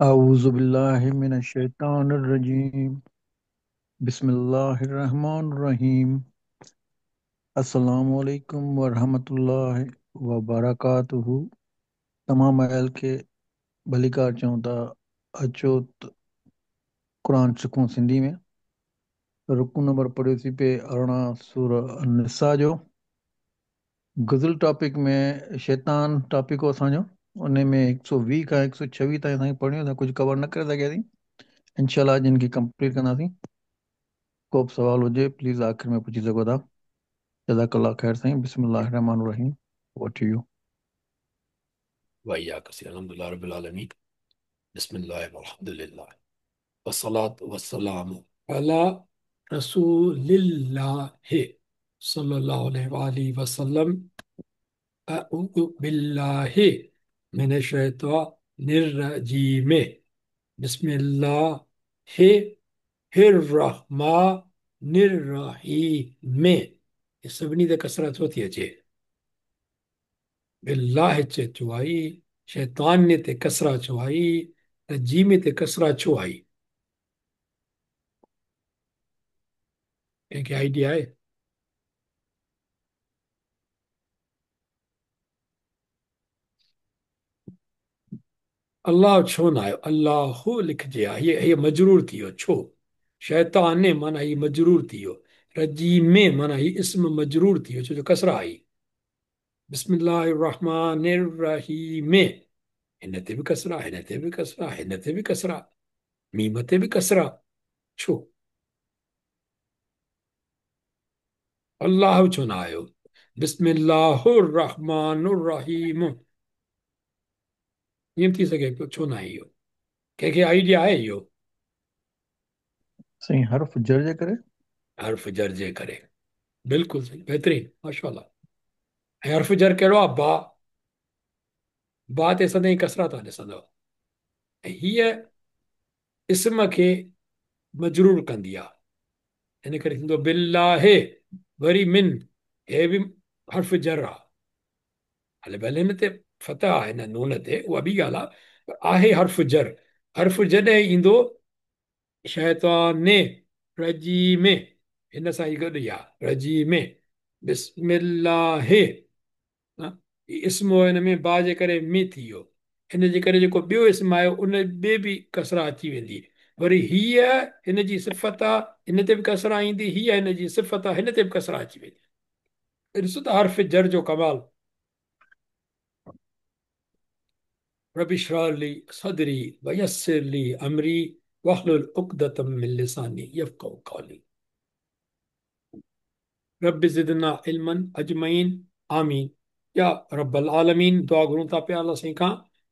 अऊज़ु बिल्लाहि मिनश्शैतानिर्रजीम। बिस्मिल्लाहिर्रहमानिर्रहीम। अस्सलामु अलैकुम वरहमतुल्लाहि वबरकातुहू। तमाम आयल खे भलीकार चऊं था। अचो त क़ुरान सिखूं सिंधी में। रुकू नंबर पढ़ियोसीं पे 18 सूर निसा जो। गुज़िरियल टॉपिक में शैतान टॉपिक हो असांजो, उन में 120 खां 126 ताईं असांखे पढ़ियो, असां कुझु कवर न करे सघियासीं। इंशाल्लाह अॼु इनखे कंप्लीट कंदासीं। को बि सवाल हुजे प्लीज़ आख़िर में पुछी सघो था। जज़ाकल्लाह ख़ैर साईं। बिस्मिल्लाहिर्रहमानिर्रहीम। Over to you. वइयाक अल्हम्दुलिल्लाह रब्बिल आलमीन। बिस्मिल्लाह वल्हम्दुलिल्लाह वस्सलातु वस्सलामु अला रसूलिल्लाह सल्लल्लाहु अलैहि वसल्लम। अऊज़ु बिल्लाहि मिनश शैतानिर रजीम। बिस्मिल्लाहिर्रहमानिर्रहीम। सभिनी ते कसरा छो थी अचे? बिल्लाह चे छो आई, शैतान ते कसरा छो आई, रजीम ते कसरा छो आई? कंहिंखे आइडिया आहे? अल्लाह छो न आयो? अल्लाह लिखिजे हा, हीअ हीअ मजरूर थी वियो। छो? शैतान माना हीअ मजरूर थी वियो, रजीम माना हीअ इस्म मजरूर थी वियो, छो जो कसरा आई। बिस्मिल्लाहिर्रहमानिर्रहीम, हिन ते बि कसरा, हिन ते बि कसरा, हिन ते बि कसरा, मीम ते बि कसरा, छो? अल्लाह छो न आयो? बिस्मिल्लाहिर्रहमानिर्रहीम ईअं थी सघे पियो, छो न आहे इहो? कंहिंखे आइडिया आहे इहो? साईं हर्फ जर जे करे, हर्फ जर जे करे, बिल्कुलु सही, बहितरीन, माशाअल्लाह। ऐं हर्फ जर कहिड़ो आहे? बा। बा ते सदाईं कसरा तव्हां ॾिसंदव। ऐं हीअ इस्म खे मजरूर कंदी आहे, इन करे थींदो बिल्लाहे, वरी मिन, हे बि हर्फ जर आहे। हले भले हिन ते फतह आहे, हिन नून ते, उहा ॿी ॻाल्हि आहे, पर आहे हर्फ जर। हर्फ जॾहिं ईंदो शैतान रजीम, हिन सां ई गॾु ई आहे, रजीम। बिस्मिल्लाह इस्म हो, हिन में बा जे करे मी थी वियो, हिन जे करे जेको ॿियो इस्म आयो उन ॿिए बि कसरा अची वेंदी। वरी हीअ हिन जी सिफ़त आहे, हिन ते बि कसरा ईंदी, हीअ हिन जी सिफ़त आहे, हिन ते बि कसरा अची वेंदी। ॾिसो त हर्फ जर जो कमाल। रबी इश्रह ली सदरी वयस्सिर ली अमरी वहलुल उक़दतम मिन लिसानी यफ़क़हू क़ौली। रब ज़िदना इल्मन अजमईन आमीन या रब्बल आलमीन। दुआ घुरूं था पिया अल्लाह साईं खां,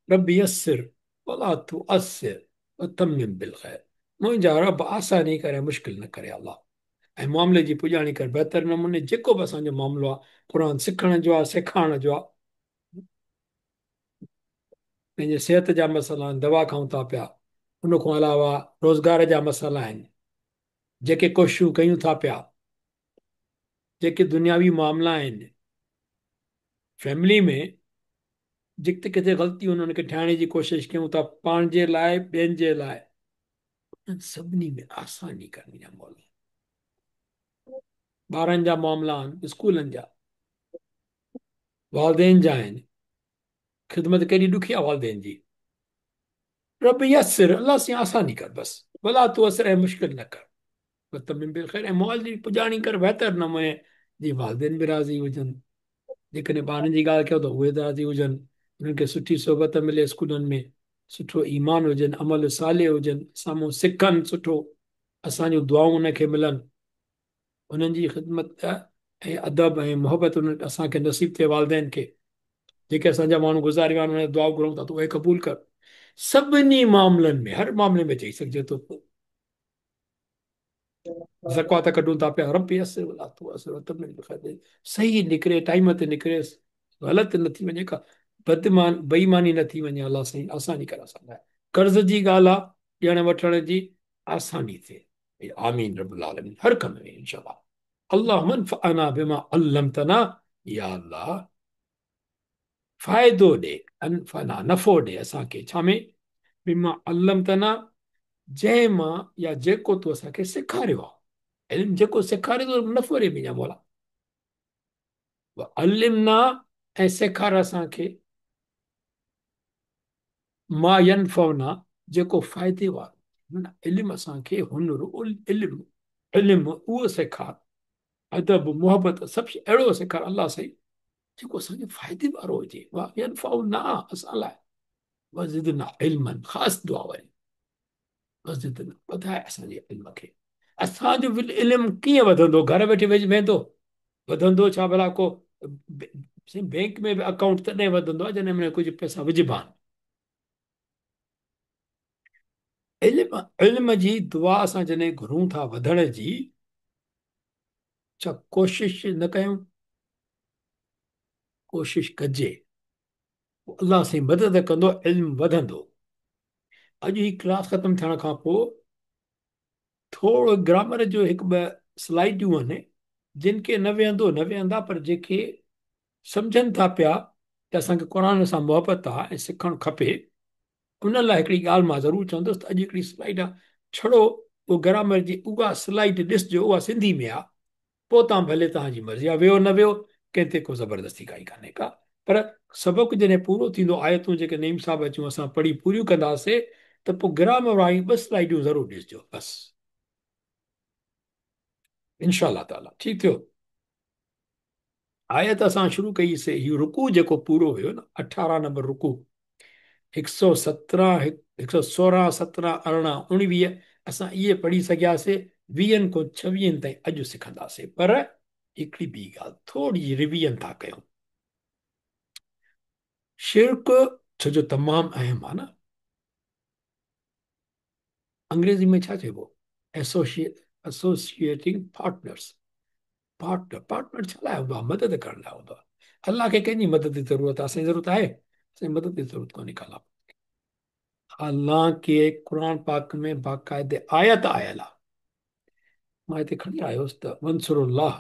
रब यस्सिर वला तुअस्सिर वतम्मिम बिल खैर। मुंहिंजा रब आसानी करे, मुश्किल न करे अल्लाह, ऐं मामले जी पुॼाणी कर बहितर नमूने। जेको बि असांजो मामिलो आहे, क़ुरान सिखण जो आहे, सेखारण जो आहे, पंहिंजे सिहत जा मसइला आहिनि, दवा खाऊं था पिया, उन खां अलावा रोज़गार जा मसइला आहिनि, जेके कोशिशूं कयूं था पिया, जेके दुनियावी मामला आहिनि, फैमिली में जिते किथे ग़लतियूं आहिनि उन्हनि खे ठाहिण जी कोशिशि कयूं था, पाण जे लाइ, ॿियनि जे लाइ, उन्हनि सभिनी में आसानी करणी आहे मौला। ॿारनि जा मामला आहिनि, स्कूलनि जा, वालदेन जा आहिनि, ख़िदमत केॾी ॾुखी आहे वालदेन जी। रब यस्सिर, अल्लाह साईं आसानी कर बस, वला तू असर ऐं मुश्किल न कर, वतमिम बिल ख़ैर, ऐं मुआवज़े जी पुॼाणी कर बहितर नमूने, जीअं वालदेन बि राज़ी हुजनि। जेकॾहिं ॿारनि जी ॻाल्हि कयो त उहे राज़ी हुजनि, उन्हनि खे सुठी सोबत मिले स्कूलनि में, सुठो ईमान हुजनि, अमल साले हुजनि, साम्हूं सिखनि सुठो, असांजूं दुआऊं उनखे मिलनि, उन्हनि जी ख़िदमत ऐं अदब ऐं मोहबत उन्हनि असांखे नसीब थिए वालदेन खे। जेके असांजा माण्हू गुज़ारी विया आहिनि, उन्हनि दुआ घुरूं था त उहे क़बूल कर। सभिनी मामलनि में, हर मामले में चई सघिजे थो। ज़कात कढूं था पिया, रब यस्सिर वला तुअस्सिर वतम्मिम बिल खैर, सही निकिरे, टाइम ते निकिरे, ग़लति न थी वञे, का बदमान बेईमानी न थी वञे। अल्लाह साईं आसानी कर असां लाइ। कर्ज़ जी ॻाल्हि आहे, ॾियण वठण जी आसानी थिए। आमीन रब्बुल आलमीन, हर कम में इंशाअल्लाह। अल्लाहुम्मा अनफ़अना बिमा अल्लमतना, या अल्लाह फ़ाइदो ॾे, अनफ़अना नफ़ो ॾे असांखे, छा में? बिमा अल्लमतना, जंहिं मां या जेको तूं असांखे सेखारियो आहे, इल्मु जेको सेखारे थो नफ़ो रे मुंहिंजा मौला। अल्लिमना, ऐं सेखार असांखे, मा यनफउना, जेको फ़ाइदे वारो, माना इल्मु असांखे हुनर, इल्मु, इल्मु उहो सेखार, अदब मोहबत सभु अहिड़ो सेखार अलाह साईं जेको असांखे फ़ाइदे वारो हुजे। मा यनफउना असां लाइ, वज़िदना इल्मन, ख़ासि दुआ वरी वज़िदना, वधाए असांजे इल्म खे। असांजो इल्मु कीअं वधंदो? घर वेठे वेंदो वधंदो छा? भला को बैंक में बि अकाउंट तॾहिं वधंदो आहे जॾहिं में कुझु पैसा विझिबा आहिनि। इल्म, इल्म जी दुआ असां जॾहिं घुरूं था वधण जी, छा कोशिश न कयूं? कोशिश कजे, अलाह साईं मदद कंदो, इल्मु वधंदो। अॼु ही क्लास ख़तमु थियण खां पोइ थोरो ग्रामर जो हिकु ॿ स्लाइडियूं आहिनि, जिन खे न वेहंदो न वेहंदा, पर जेके सम्झनि था पिया त असांखे क़ुर सां मोहबत आहे ऐं सिखणु खपे, उन लाइ हिकिड़ी ॻाल्हि मां ज़रूरु चवंदुसि त अॼु हिकिड़ी स्लाइड आहे, छड़ो उहो ग्रामर जी उहा स्लाइड ॾिसजो, उहा सिंधी में आहे, पोइ तव्हां भले तव्हांजी मर्ज़ी आहे, वियो न वियो, कंहिं ते को ज़बरदस्ती काई कान्हे का। पर सबक़ु जॾहिं पूरो थींदो, आयतूं जेके नईम साहिब अचूं असां पढ़ी पूरियूं कंदासीं, त पोइ ग्रामर वारी ॿ स्लाइडियूं ज़रूरु ॾिसजो, बसि इंशा ताला ठीकु थियो। आयत असां शुरू कईसीं, इहो रुकू जेको पूरो हुयो न, 18 नंबर रुकू, 117, 116, 17, 18, 19, असां इहे पढ़ी सघियासीं। 20 खां 26 ताईं अॼु सिखंदासीं। पर हिकिड़ी ॿी ॻाल्हि थोरी रिवीजन था कयूं। शिरक छो जो तमामु अहम आहे न, अंग्रेज़ी में छा चइबो? Associating partners. पार्टनर, पार्टनर छा लाइ हूंदो आहे? मदद करण लाइ हूंदो आहे। अलाह खे कंहिंजी मदद जी ज़रूरत आहे? असांजी ज़रूरत आहे? असांजी मदद जी ज़रूरत कोन्हे का अलाह। हालांकि क़ुर पाक में बाक़ाइदे आयत आयल आहे, मां हिते खणी आयो हुउसि त वंसुरुल्लाह,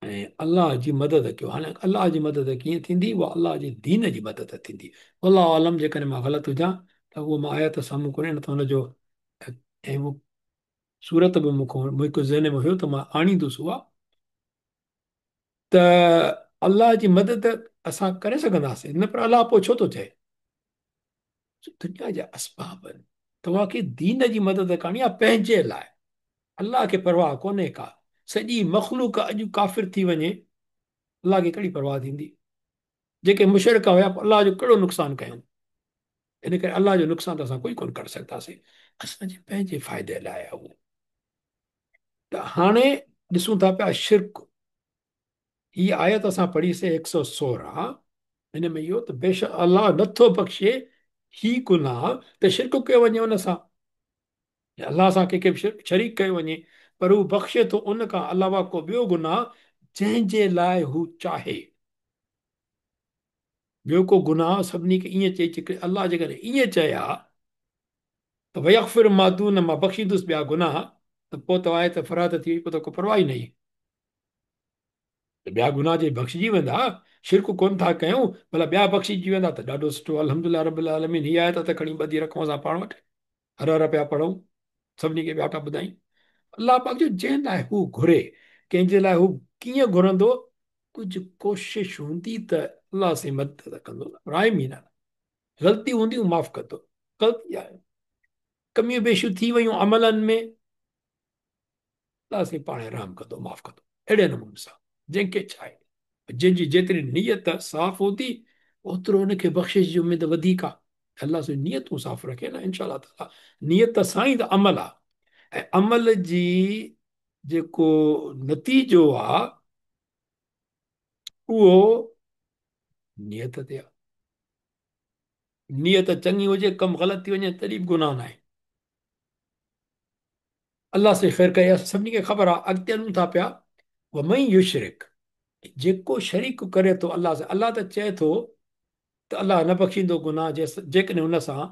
ऐं अलाह जी मदद कयो। हाणे अलाह जी मदद कीअं थींदी? उहा अलाह जे दीन जी मदद थींदी। अलाह आलम, जेकॾहिं मां ग़लति हुजां त उहो मां आयत साम्हूं कोन्हे, न त हुनजो ऐं उहो सूरत बि मूंखां मुंहिंजे ज़हन में हुयो त मां आणींदुसि उहा। त अलाह जी मदद असां करे सघंदासीं न, पर अलाह पोइ छो थो चए? दुनिया जा असबाब आहिनि, तव्हांखे दीन जी मदद करणी आहे पंहिंजे लाइ, अलाह खे परवाह कोन्हे का। सॼी मख़लूक अॼु काफ़िर थी वञे, अलाह खे कहिड़ी परवाह थींदी? जेके मुशरिक हुया, अलाह जो कहिड़ो नुक़सानु कयूं? इन करे अलाह जो नुक़सानु त असां कोई कोन करे सघंदासीं, असांजे पंहिंजे फ़ाइदे लाइ आहे उहो। त हाणे ॾिसूं था पिया शिरक। हीअ आयत असां पढ़ीसीं 116, हिन में इहो त बेशक अलाह नथो बख़्शे ही गुनाह, त शिरक कयो वञे हुन सां, अलाह सां कंहिंखे बि शरीक कयो वञे, पर हू बख़्शे थो उन खां अलावा को ॿियो गुनाह जंहिंजे लाइ हू चाहे। ॿियो को गुनाह सभिनी खे ईअं चई चए, अलाह जेकॾहिं ईअं चए हा त वयग़फिर मा दून, मां बख़्शींदुसि ॿिया गुनाह, त पोइ त आहे त फरात थी वई, पोइ त को परवाह ई न ई, त ॿिया गुनाह जे बख़्शिजी वेंदा, शिरक कोन था कयूं, भला ॿिया बख़्शिजी वेंदा त ॾाढो सुठो, अल्हम्दुलिल्लाह रब्बिल आलमीन। हीअ आयत त खणी ॿधी रखूं असां पाण वटि, हर हर पिया पढ़ूं, सभिनी खे ॿिया था ॿुधायूं। अलाह पाक जो जंहिं लाइ हू घुरे, कंहिंजे लाइ हू कीअं घुरंदो, कुझु कोशिश हूंदी त अलाह साईं मदद कंदो, राइम ई न, ग़लती हूंदी उहो माफ़ कंदो। ग़लती आहे, कमियूं बेशियूं थी वयूं अमलनि में, अलाह साईं पाण रहम कंदो, माफ़ कंदो। अहिड़े नमूने सां जंहिंखे चाहे, जंहिंजी जेतिरी नीयत साफ़ हूंदी ओतिरो हुनखे बख़्शिश जी उमेद वधीक आहे। अलाह साईं नीयतूं साफ़ रखे न, इंशा ताला नीयत सां ई त अमल आहे, ऐं अमल जी जेको नतीजो आहे उहो नीयत ते आहे। नीयत चङी हुजे, कमु ग़लति थी वञे तॾहिं बि गुनाह न आहे। अलाह साईं ख़ैर करे, असां सभिनी खे ख़बर आहे। अॻिते हलूं था पिया, वमन युशरिक, जेको शरीक करे थो अलाह सां, अलाह त चए थो त अलाह न बख़्शींदो गुनाह जेकॾहिं हुन सां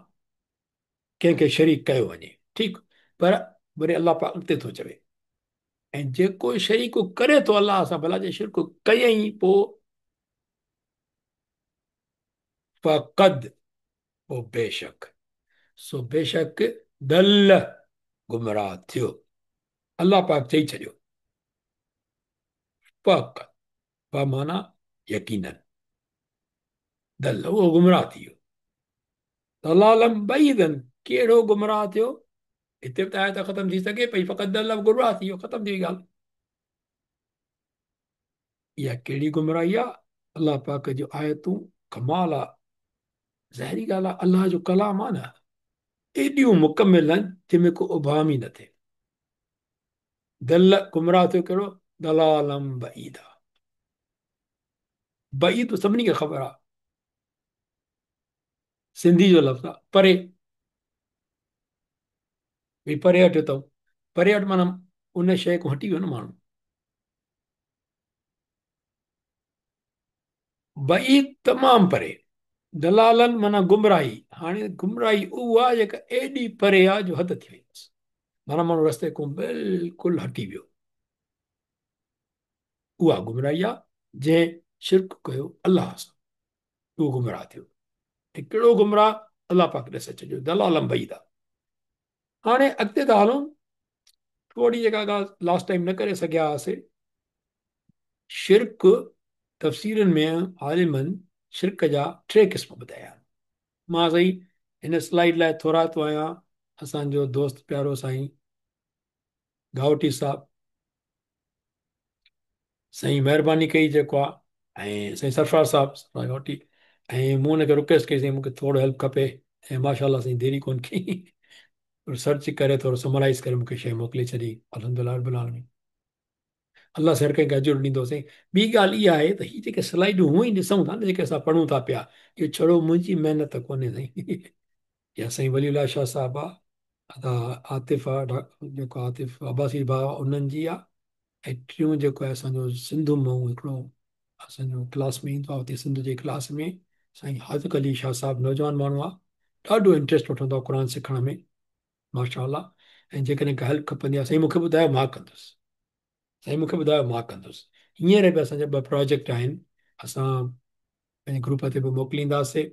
कंहिंखे शरीक कयो वञे, ठीकु। पर वरी अलाह पाक अॻिते थो चवे, ऐं जेको शरीक करे थो अलाह सां, भला जे शिरक कयईं पोइ फ़क़द पोइ बेशक, सो बेशक दल गुमराह थियो। अलाह पाक चई छॾियो, पक प माना यकीनन, दल उहो गुमराह थी वियो। दलालम बईदन, कहिड़ो गुमराह थियो? हिते बि त आयत ख़तमु थी सघे पई, फ़क़ति दल गुमराह थी वियो, ख़तमु थी वई ॻाल्हि। इहा कहिड़ी गुमराही आहे? अलाह पाक जो आयतूं कमाल आहे, ज़ाहिरी ॻाल्हि आहे, अलाह जो कलाम आहे न, एॾियूं मुकमिल आहिनि जंहिंमें को उभाम ई न थिए। दल गुमराह थियो कहिड़ो? दलालम बईदा। बईद सभिनी खे ख़बर आहे, सिंधी जो लफ़्ज़ आहे, परे, भई परे हटो अथऊं, परे हट माना उन शइ खां हटी वियो न माण्हू। बईद तमामु परे, दलालन माना गुमराही। हाणे गुमराही उहा आहे जेका एॾी परे आहे जो हद थी वई, बसि माना माण्हू रस्ते खां बिल्कुलु हटी वियो। उहा गुमराही आहे जंहिं शिरक कयो अलाह सां, उहो गुमराह थियो। ऐं कहिड़ो गुमराह? अलाह पाक ॾिसे छॾियो, दलालम बईदा। हाणे अॻिते था हलूं, थोरी जेका ॻाल्हि लास्ट टाइम न करे सघिया हुआसीं, शिरक तफ़सीरनि में आलिमनि शिरक जा टे क़िस्म ॿुधाया आहिनि। मां साईं हिन स्लाइड लाइ थोरातो आहियां, असांजो दोस्त प्यारो साईं गावटी साहिबु साईं महिरबानी कई जेको आहे, ऐं साईं सरफराज़ साहिबु, सरफराज़ गावटी, ऐं मूं हुनखे रिक्वेस्ट कई साईं मूंखे थोरो हेल्प खपे, ऐं माशाअल्लाह साईं देरी कोन कई, सर्च करे थोरो समराइज़ करे मूंखे शइ मोकिले छॾी। अल्हम्दुलिल्लाह रब्बिल आलमीन, अलाह साईं हर कंहिंखे अजुर ॾींदो साईं। ॿी ॻाल्हि इहा आहे त हीअ जेके स्लाइडूं हूअं ई ॾिसूं था न, जेके असां पढ़ूं था पिया, इहो छड़ो मुंहिंजी महिनत कोन्हे साईं, या साईं वलीउल्लाह शाह साहिबु आहे, अदा आतिफ़ आहे, जेको आतिफ़ अब्बासी भाउ आहे, उन्हनि जी आहे। ऐं टियों जेको आहे असांजो सिंधु मां हिकिड़ो असांजो क्लास में ईंदो आहे, हुते सिंधु जे क्लास में साईं हाज़िक अली शाह साहिबु नौजवान माण्हू आहे, ॾाढो इंट्रस्ट वठंदो आहे क़ुर सिखण में माशाअल्लाह। ऐं जेकॾहिं का हेल्प खपंदी आहे साईं मूंखे ॿुधायो, मां कंदुसि, साईं मूंखे ॿुधायो, मां कंदुसि। हींअर बि असांजा ॿ प्रोजेक्ट आहिनि, असां पंहिंजे ग्रुप ते बि मोकिलींदासीं,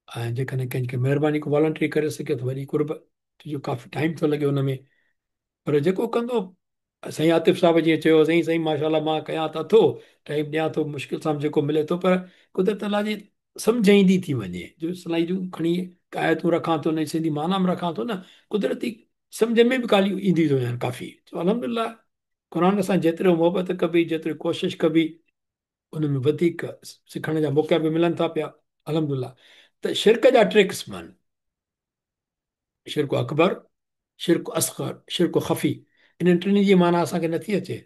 ऐं जेकॾहिं कंहिंखे महिरबानी को वॉलंटियर करे सघे त वरी कुर्ब, छो जो काफ़ी टाइम थो लॻे हुन में, पर जेको कंदो साईं आतिफ़ साहिब जीअं चयो साईं, साईं माशाअल्लाह मां कयां त अथो, टाइम ॾियां थो, मुश्किल सां जेको मिले थो, पर कुदरत अलाह जी सम्झ ईंदी थी वञे, जो सलाइजूं खणी आयतूं रखां थो, न सिंधी माना में रखां थो न, कुदरती सम्झ में बि ॻाल्हियूं ईंदी थी वञनि काफ़ी। तो अल्हम्दुलिल्लाह क़ुर सां जेतिरो मोहबत कबी, जेतिरी कोशिश कबी, उन में वधीक सिखण जा मौक़ा बि मिलनि था पिया अल्हम्दुलिल्लाह। त शिरक जा टे क़िस्म आहिनि, शिरक अकबर, शिरक असगर, शिरक ख़फ़ी। इन्हनि टिन्ही जी माना असांखे नथी अचे,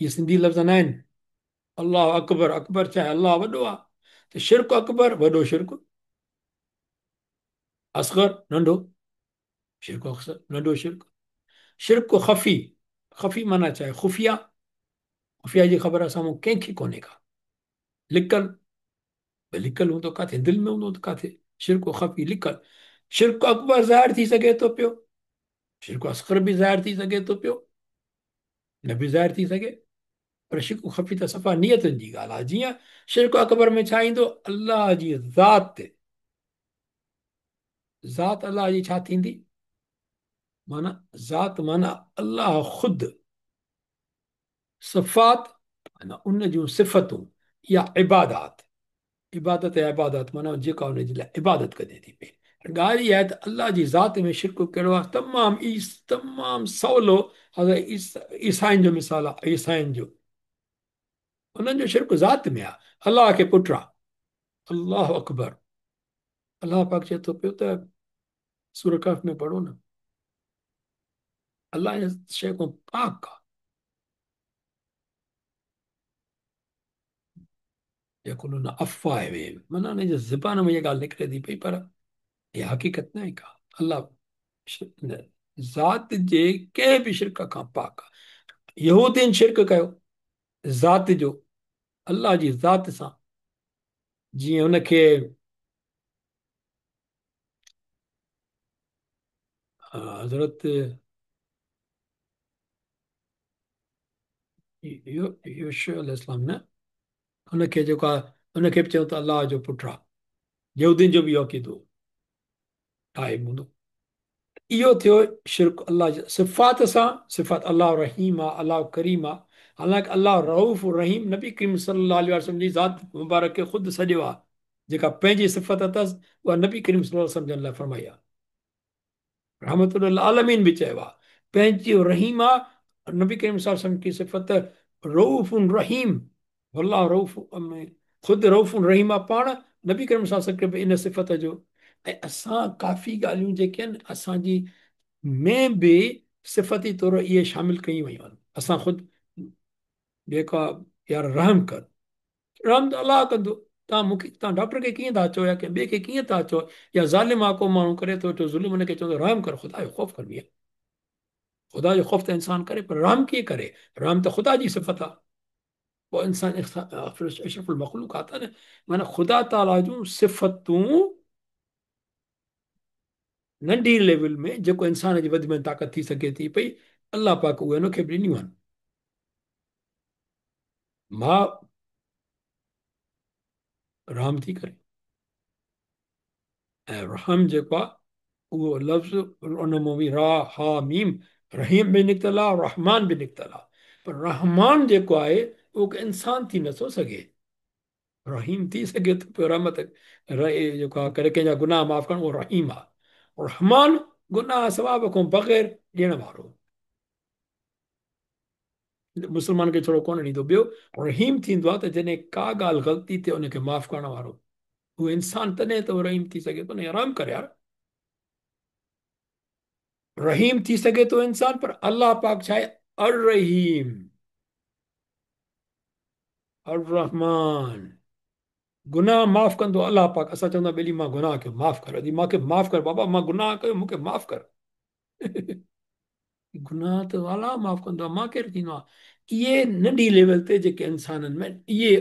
इहे सिंधी लफ़्ज़ न आहिनि। अलाह अकबर, अकबर छा आहे? अलाह वॾो आहे। त शिरक अकबर वॾो शिरक, असगर नंढो शिरक, असगर नंढो शिरक। शिरक ख़फ़ी, ख़फ़ी माना छा आहे? ख़ुफ़िया, ख़ुफ़िया जी ख़बर असां मां कंहिंखे कोन्हे का, लिकल, भई लिकल हूंदो काथे, दिलि में हूंदो त काथे। शिरक ख़फ़ी लिकल। शिरक अकबर ज़ाहिर थी सघे थो पियो, शिरक असगर बि ज़ाहिर थी सघे थो पियो, न बि ज़ाहिर थी सघे, पर शिरक ख़फ़ी त सफ़ा नियतनि जी ॻाल्हि आहे। जीअं शिरक अकबर में छा ईंदो? अलाह जी ज़ात, ज़ात अलाह जी छा थींदी? माना ज़ात माना अलाह ख़ुदि, सिफ़ात माना उन जूं सिफ़तूं या इबादात, इबादत या इबादात माना जेका उन जे लाइ इबादत कजे थी पई। ॻाल्हि इहा आहे त अलाह जी ज़ात में शिरक कहिड़ो आहे? तमामु तमामु सवलो हज़रत ईसाइनि जो मिसाल आहे, ईसाइनि जो उन्हनि जो शिरक ज़ात में आहे, अलाह खे पुटु आहे। अल्लाह अकबर। अलाह पाक चए थो पियो त सूरह कहफ़ में पढ़ो न, अलाह इन शइ खां पाक आहे। यकुलून अफ़वाह में माना हुन जी ज़बान में इहा ॻाल्हि निकिरे थी पई, पर इहा हक़ीक़त न आहे का। अलाह ज़ात जे कंहिं बि शिरक खां पाक आहे। यहूदीनि शिरक कयो ज़ात जो, अलाह जी ज़ात सां, जीअं हुनखे हज़रत यूशु अलैहिस्सलाम न हुनखे जेको आहे, हुनखे बि चयूं त अलाह जो पुटु आहे। यहूदीनि जो बि इहो अक़ीदो। ताइब हूंदो। इहो थियो शिरक अल्लाह जे सिफ़ात सां। सिफ़ात अल्लाह रहीम आहे, अल्लाह करीम आहे, हालांकि अल्लाह रऊफ़ रहीम नबी करीम सल्लल्लाहु अलैहि वसल्लम जी ज़ात मुबारक खे ख़ुदि सॾियो आहे, जेका पंहिंजी सिफ़त अथसि उहा नबी करीम सल्लल्लाहु अलैहि वसल्लम जन लाइ फरमाई आहे। रहमतुल आलमीन बि चयो आहे, पंहिंजी रहीम आहे, नबी करीम सल्लल्लाहु अलैहि वसल्लम की सिफ़त रऊफ़ रहीम, वल्लाह रऊफ़ ख़ुदि रऊफ़ रहीम आहे पाण, नबी करीम सल्लल्लाहु अलैहि वसल्लम खे बि इन सिफ़त जो। ऐं असां काफ़ी ॻाल्हियूं जेके आहिनि असांजी में बि सिफ़ती तौर इहे शामिल कई वयूं आहिनि। असां ख़ुदि जेका यार रहम कर, रहम त अलाह कंदो, तव्हां मूंखे तव्हां डॉक्टर खे कीअं था चओ या कंहिं ॿिए खे कीअं था चओ, या ज़ालिम आहे को माण्हू करे थो वेठो ज़ुल्म, हुनखे चवंदो रहम कर, ख़ुदा जो ख़ौफ़ कर मियाँ, ख़ुदा जो ख़ौफ़ त इंसान करे पर रहम कीअं करे, रहम त ख़ुदा जी सिफ़त आहे। पोइ इंसान अशरफुल मख़लूक़ात आहे न, माना ख़ुदा ताला जूं सिफ़तूं नंढी लेवल में जेको इंसान जी वधि में ताक़त थी सघे थी पई, अलाह पाक उहे हुनखे बि ॾिनियूं आहिनि। मां रहम थी करे, ऐं रहम जेको आहे उहो लफ़्ज़ उन मां बि रा हा मीम रहीम बि निकितल आहे, रहमान बि निकितल आहे, पर रहमान जेको आहे उहो इंसान थी नथो सघे, रहीम थी सघे थो पियो, रहमत जेको आहे करे कंहिंजा गुनाह माफ़ करणु उहो रहीम आहे, रहमान गुनाह सवाब खां बग़ैर ॾियण वारो, मुसलमान खे थोरो कोन ॾींदो। ॿियो रहीम थींदो आहे त जॾहिं का ॻाल्हि ग़लती थिए उनखे माफ़ करण वारो, उहो इंसान तॾहिं त रहीम थी सघे थो न, आराम करे यार, रहीम थी सघे थो इंसान, पर अलाह पाक छा आहे अर-रहीम अर-रहमान, गुनाह माफ़ कंदो अलाह पाक। असां चवंदा ॿेली मां गुनाह कयो माफ़ कर, अॼु मूंखे माफ़ कर बाबा, मां गुनाह कयो मूंखे माफ़ कर, गुनाह त अलाह माफ़ कंदो आहे, मां केरु थींदो आहे। इहे नंढी लेवल ते जेके इंसाननि में इहे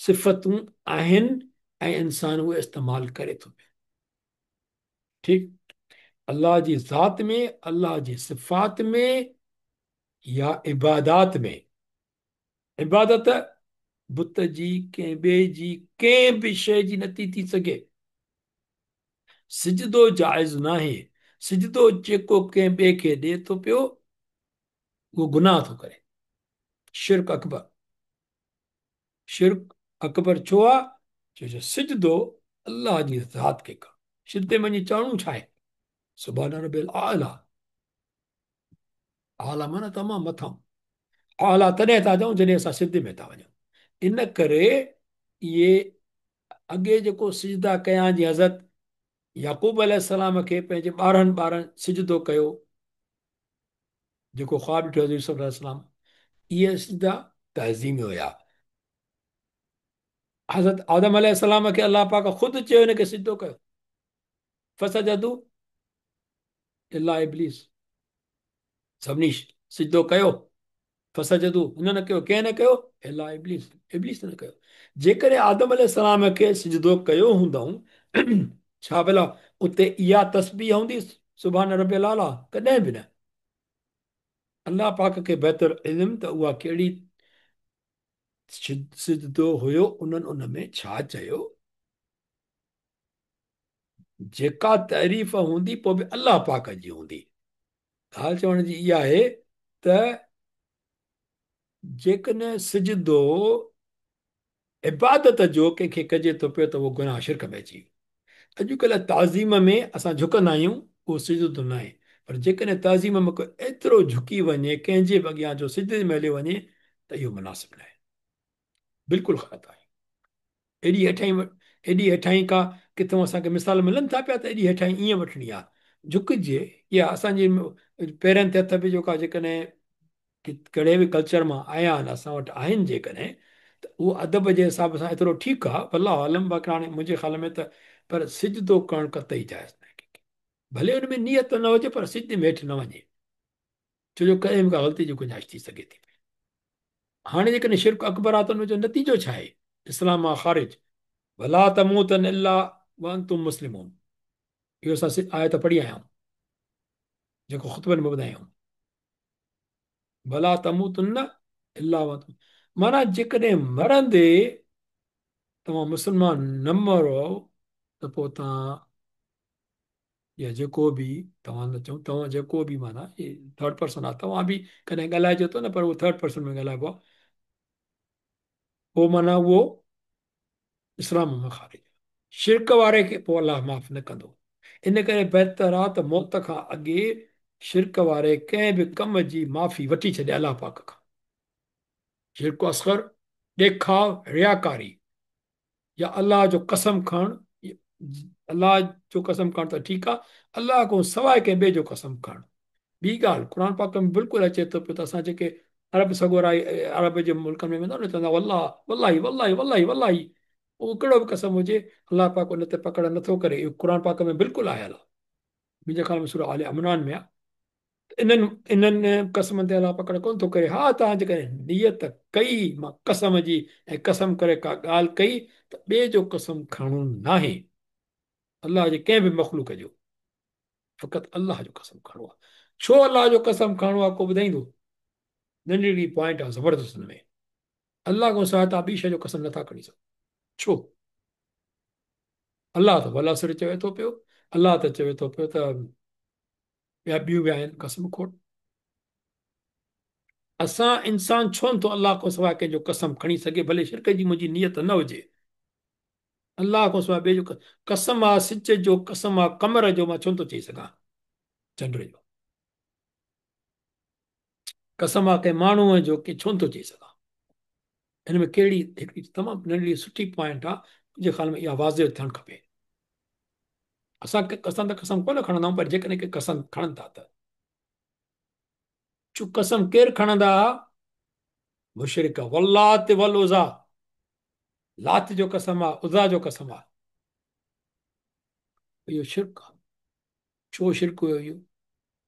सिफ़तूं आहिनि ऐं इंसान उहे इस्तेमालु करे थो पियो। ठीकु, अल्लाह जी ज़ात में, अल्लाह जी सिफ़ात में या इबादात में, इबादत बुत जी कंहिं ॿिए जी कंहिं बि शइ जी नथी थी सघे। सिजदो जाइज़ नाहे, सिजदो जेको कंहिं ॿिए खे ॾिए थो पियो उहो गुनाह थो करे, शिरक अकबर। शिरक अकबर छो आहे? छो जो सिजदो अल्लाह जी ज़ात खे कर, सिजदे में वञी चवणो छा आहे? सुभान रब्बिल आला, आला माना तमामु मथां, आला तॾहिं था चऊं जॾहिं असां सिजदे में था वञूं। इन करे इहे अॻे जेको सिजदा कयां, जीअं हज़रत याकूब अलैहिस्सलाम खे पंहिंजे ॿारहं ॿारनि सिजदो कयो, जेको ख़्वाब ॾिठो हज़रत यूसुफ अलैहिस्सलाम, इहे सिजदा तज़ीम हुया। हज़रत आदम अलैहिस्सलाम खे अलाह पाक ख़ुदि चयो हिनखे सिजदो कयो, फसजदू इल्ला इब्लीस, सभिनी सिजदो कयो, फसजदू हिन न कयो, कंहिं न कयो, इल्ला इब्लीस, इब्लीस न कयो। जेकॾहिं आदम अलैहिस्सलाम खे सिजदो कयो हूंदऊं, छा भला उते इहा तस्बीह हूंदी सुभान रब्बिल आला? कॾहिं बि न। अलाह पाक खे बहितर इल्म त उहा कहिड़ी सिजदो हुयो, उन्हनि उन में छा चयो, जेका तारीफ़ हूंदी पोइ बि अलाह पाक जी हूंदी। ॻाल्हि चवण जी इहा आहे त जेकॾहिं सिजदो इबादत जो कंहिंखे कजे थो पियो त उहो गुनाह शिरक में अची वियो। अॼुकल्ह ताज़ीम में असां झुकंदा आहियूं, उहो सिजदो न आहे, पर जेकॾहिं ताज़ीम में को एतिरो झुकी वञे कंहिंजे बि अॻियां जो सिजदे में हलियो वञे त इहो मुनासिब न आहे, बिल्कुलु ग़लति आहे। एॾी हेठाई, एॾी हेठाई का किथों असांखे मिसाल मिलनि था पिया त एॾी हेठाई ईअं वठिणी आहे, झुकिजे। या असांजे पेरनि ते हथ बि जेको आहे, जेकॾहिं कहिड़े बि कल्चर मां आया आहिनि, असां वटि आहिनि जेकॾहिं, त उहो अदब जे हिसाब सां एतिरो ठीकु आहे, वल्लाहु आलम। बाक़ी हाणे मुंहिंजे ख़्याल में त पर सिजदो करणु कतई जाइज़ न आहे, भले हुन में नियत न हुजे पर सिजदे में हेठि न वञे, छो जो कॾहिं बि का ग़लती जी गुंजाइश थी सघे थी। हाणे जेकॾहिं शिरक अकबर आहे त हुनजो नतीजो छा आहे? इस्लाम मां ख़ारिज, वला तमूतन इल्ला व अंतुम मुस्लिमून, इहो असां आयत पढ़ी आया आहियूं जेको ख़ुतबनि में ॿुधाया आहियूं, वला तमूतन इल्ला व अंतुम, माना जेकॾहिं मरंदे तव्हां मुसलमान न मरो त पोइ तव्हां या जेको बि तव्हां न चऊं, तव्हां जेको बि माना थर्ड पर्सन आहे, तव्हां बि कॾहिं ॻाल्हाइजो थो न, पर उहो थर्ड पर्सन में ॻाल्हाइबो आहे, पोइ माना उहो इस्लाम मां ख़ारिज। शिरक वारे खे पोइ अलाह माफ़ न कंदो। इन करे बहितर आहे त मौत खां अॻे शिरक वारे कंहिं बि कम जी माफ़ी वठी छॾे अलाह पाक खां। शिरक असगर, ॾेखाव, रियाकारी या अलाह जो कसम खणणु, अलाह जो कसम खणणु त ठीकु आहे, अलाह खां सवाइ कंहिं ॿिए जो कसम खणणु। ॿी ॻाल्हि क़ुर पाक में बिल्कुलु अचे थो पियो त असां जेके अरब सगोरा अरब जे मुल्कनि में वेंदा न, चवंदा वल्लाह वल्लाही वल्लाही वल्लाही वल्लाही, उहो कहिड़ो बि कसम हुजे अलाह पाक उन ते पकड़ नथो करे। इहो क़ुर पाक में बिल्कुलु आयल आहे, मुंहिंजे ख़्याल में सूरह आल इमरान में आहे। इन्हनि इन्हनि कसमनि ते अलाह पकड़ कोन थो करे। हा, तव्हां जेकॾहिं नियत कई मां कसम जी ऐं कसम करे का ॻाल्हि कई त ॿिए जो कसम खणणो नाहे, अलाह जे कंहिं बि मख़लूक जो, फ़क़ति अलाह जो कसम खणणो आहे। छो अलाह जो कसम खणणो आहे को ॿुधाईंदो? नंढड़ी पॉइंट आहे ज़बरदस्त हुन में। अलाह खां सवाइ तव्हां ॿी शइ जो कसम नथा खणी सघो। छो? अलाह त वला सिर चवे थो पियो, अलाह त चवे थो पियो त ॿिया ॿियूं बि आहिनि कसम खोड़। असां इंसान छो नथो अलाह खां सवाइ कंहिंजो कसम खणी सघे, भले शिरक जी मुंहिंजी नियत न हुजे। अलाह खां सवाइ ॿिए जो कसम आहे, सिज जो कसम आहे, कमर जो, मां छो नथो चई सघां, चंड जो कसम आहे, कंहिं माण्हूअ जो की छो नथो चई सघां। हिन में कहिड़ी हिकिड़ी तमामु नंढड़ी सुठी पॉइंट आहे, मुंहिंजे ख़्याल में इहा वाज़े थियणु खपे। असां असां त कसम कोन खणंदा आहियूं, पर जेकॾहिं के कसम खणनि था त छो कसम केरु खणंदा? मुशरिक। वल्लात वल उज़ा, लात जो कसम आहे, उज़ा जो कसम आहे, इहो शिरक आहे। छो शिरक हुयो इहो?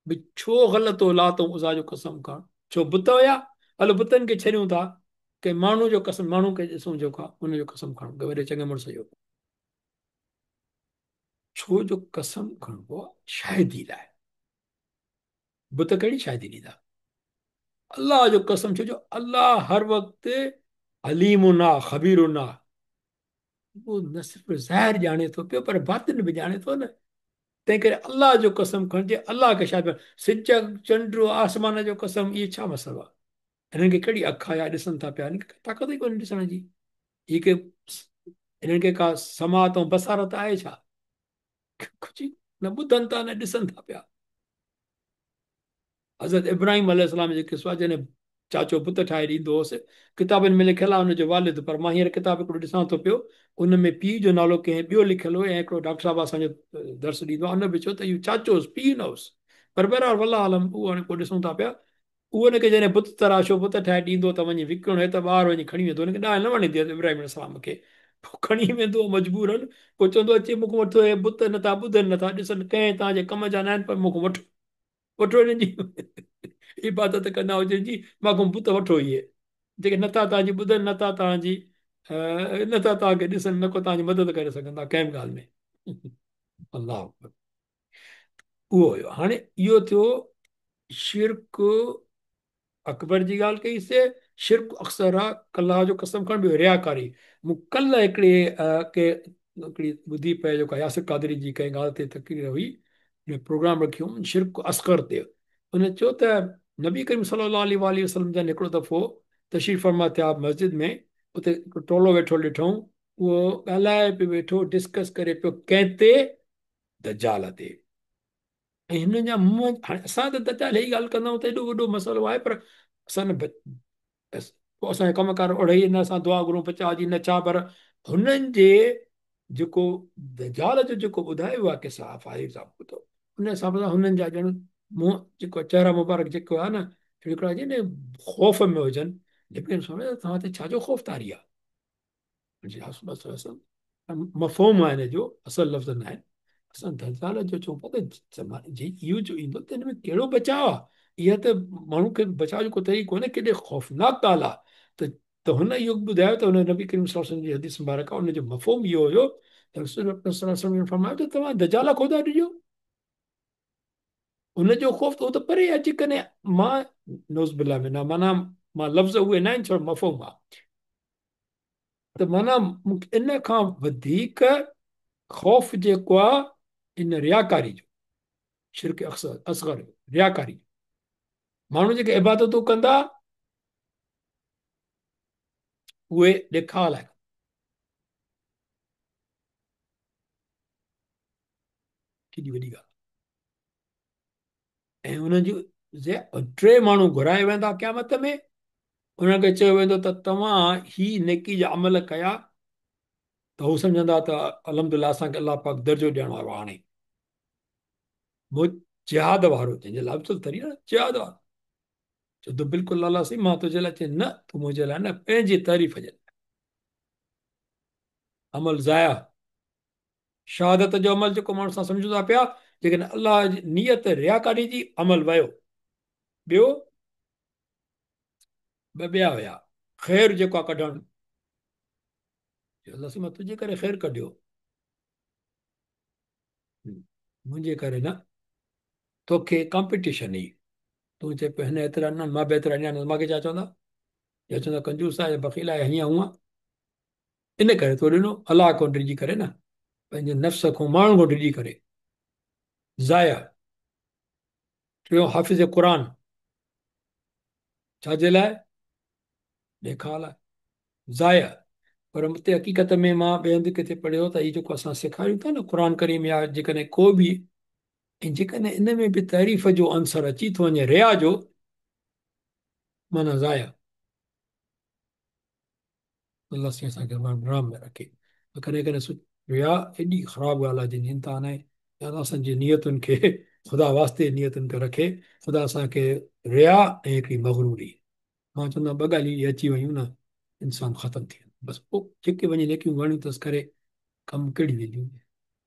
भई छो ग़लति हो लात ऐं उज़ा जो कसम खणणु? छो बुत हुया? हलो बुतनि खे छॾियूं था, कंहिं माण्हू जो कसम, माण्हू खे ॾिसूं जेको आहे उनजो कसम खणूं, वॾे चङे मुड़ुस जो। छो जो कसम खणबो आहे शाहिदी लाइ, बुत कहिड़ी शाहिदी ॾींदा? अलाह जो कसम छो जो अलाह हर वक़्तु अलीम आहे, ख़बीर आहे, उहो न सिर्फ़ु ज़ाहिर ॼाणे थो पियो पर बातिन बि ॼाणे थो न। तंहिं करे अलाह जो कसम खणिजे, अलाह खे शायदि सिज चंड आसमान जो कसम, इहे छा मसइलो आहे? हिननि खे कहिड़ी अखि आहे ॾिसनि था पिया? हिननि खे ताक़त ई कोन्हे ॾिसण जी। इहे के हिननि खे का समात ऐं बसारत आहे छा? कुझु न ॿुधनि था न ॾिसनि था पिया। हज़रत इब्राहिम अलैहिस्सलाम जे क़िसो आहे, जॾहिं चाचो बुत ठाहे ॾींदो हुउसि, किताबनि में लिखियलु आहे हुनजो वालिद, पर मां हींअर किताब हिकिड़ो ॾिसां थो पियो, उन में पीउ जो नालो कंहिं ॿियो लिखियलु हो। ऐं हिकिड़ो डॉक्टर साहिबु असांजो दर्स ॾींदो आहे, हुन बि चयो त इहो चाचो हुउसि, पीउ न हुउसि। पर बहरहाल वल्लाह आलम, उहो हाणे पोइ ॾिसूं था पिया। उहो हुनखे जॾहिं बुत तराशो, बुत ठाहे ॾींदो त वञी विकिणो, हे त ॿाहिरि वञी खणी वेंदो, हुनखे ॻाल्हि न वणंदी आहे इब्राहिम अलैहिस्सलाम खे, पोइ खणी वेंदो मजबूरन, पोइ चवंदो अचे मूंखां वठो हे बुत, नथा ॿुधनि नथा ॾिसनि, कंहिं तव्हांजे कम जा न आहिनि, पर मूंखां वठो वठो, हिननि जी इबादत कंदा हुजनि जी, मां खां बुत वठो, इहे जेके नथा तव्हांजी ॿुधनि, नथा तव्हांजी नथा तव्हांखे ॾिसनि, न को तव्हांजी मदद करे सघंदा कंहिं बि ॻाल्हि में। अलाह उहो हुयो। हाणे इहो थियो शिरक अकबर जी ॻाल्हि कईसीं। शिरक अक्सर आहे कलाह जो कसम खणु, ॿियो रियाकारी। मूं कल्ह हिकिड़ी के हिकिड़ी ॿुधी पई, जेका यासिर कादरी जी कंहिं ॻाल्हि ते तकरीर हुई, प्रोग्राम रखियो शिरक असगर ते। हुन चयो त नबी करीम सल्लल्लाहु अलैहि वसल्लम जन हिकिड़ो दफ़ो तशरीफ़ फरमा थिया मस्जिद में, उते हिकिड़ो टोलो वेठो ॾिठऊं, उहो ॻाल्हाए पियो वेठो, डिस्कस करे पियो कंहिं ते? दजाल ते। ऐं हिननि जा मुंहं, हाणे असां त दजाल ई ॻाल्हि कंदा आहियूं त एॾो वॾो मसइलो आहे, पर असां न पोइ असांजा कम कार ओड़े ई न असां दुआ घुरूं बचाव जी न छा, पर हुननि जे जेको दजाल जो जेको ॿुधायो वियो आहे की साफ़ आहे साहिबु, उन हिसाब सां हुननि जा ॼण मुंहं जेको चेहरा मुबारक जेको आहे न, हिकिड़ा न ख़ौफ़ में हुजनि। लेकिन तव्हां ते छाजो ख़ौफ़ तारी आहे? मफ़हूम आहे हिन जो, असुलु लफ़्ज़ न आहिनि। असां दजाल जो चऊं पिया त जी इहो जो ईंदो त हिन में कहिड़ो बचाव आहे? इहा त माण्हू खे बचाव जो को तरीक़ो कोन्हे, केॾे ख़ौफ़नाक ॻाल्हि आहे। त हुन इहो ॿुधायो त हुन नबी करीम सल्लल्लाहु अलैहि वसल्लम जी हदीस मुबारक आहे, उनजो मफ़हूम इहो हुयो त रसूल सल्लल्लाहु अलैहि वसल्लम फरमायो त तव्हां दजाल खां था ॾिजो, हुनजो ख़ौफ़ त उहो त परे आहे। जेकॾहिं मां नौज़ बिल्लाह में न माना मां लफ़्ज़ उहे न आहिनि, छो मफ़हूम आहे त माना मूंखे इन खां वधीक ख़ौफ़ जेको आहे इन रियाकारी जो। शिरक असगर, रियाकारी। माण्हू जेके इबादतूं कंदा उहे ॾेखाव लाइ। केॾी वॾी ॻाल्हि। ऐं उन्हनि जूं टे माण्हू घुराए वेंदा क़यामत में, उन्हनि खे चयो वेंदो त तव्हां ही नेकी जा अमल कया, त हू सम्झंदा त अल्हम्दुलिल्लाह असांखे अलाह पाक दर्जो ॾियण वारो आहे। हाणे जिहाद वारो जंहिंजे लाइ अफ़ज़ल तरी न, जिहाद वारो चवंदो बिल्कुलु अलाह साईं मां तुंहिंजे लाइ, चए न तूं मुंहिंजे लाइ न, पंहिंजी तारीफ़ जे लाइ। अमल ज़ाया। शहादत जो अमल जेको माण्हू सां सम्झूं था पिया, जेकॾहिं अलाह जी नीयत रियाकारी जी, अमल वियो। ॿियो ॿ ॿिया हुया, ख़ैर जेको आहे कढणु, अलाह साईं मां तुंहिंजे करे ख़ैर कढियो, मुंहिंजे करे न। तोखे कॉम्पिटिशन ई, तूं चए पियो हिन एतिरा ॾिना, मां बि एतिरा ॾियां, मूंखे छा चवंदा? या चवंदा कंजूस आहे या बख़ील आहे, हीअं हूअं, इन करे तो ॾिनो। अलाह खां डिॼी करे न, पंहिंजे नफ़्स खां माण्हू खां डिॼी करे ज़ाया। टियों हाफ़िज़ क़ुर, छाजे लाइ? ॾेखाव लाइ, ज़ाया। पर हुते हक़ीक़त में मां ॿिए हंधि किथे पढ़ियो त हीउ जेको असां सेखारियूं था न क़ुर करीम, या जेकॾहिं को बि, ऐं जेकॾहिं इन में बि तारीफ़ जो अंसर अची थो वञे रिया जो, माना ज़ाया। अलाह साईं असांखे राम में रखे। कॾहिं कॾहिं रिया एॾी ख़राबु ॻाल्हि आहे जंहिंजी इंतहा न आहे। असांजी नीयतुनि खे ख़ुदा वास्ते नीयतुनि खे रखे, ख़ुदा असांखे रिया ऐं हिकिड़ी मग़रूरी, मां चवंदो आहियाँ ॿ ॻाल्हियूं अची वयूं न, इंसान ख़तमु थी वेंदो। बसि पोइ जेके वञी नेकियूं वणियूं अथसि करे, कमु कहिड़ी वेंदियूं।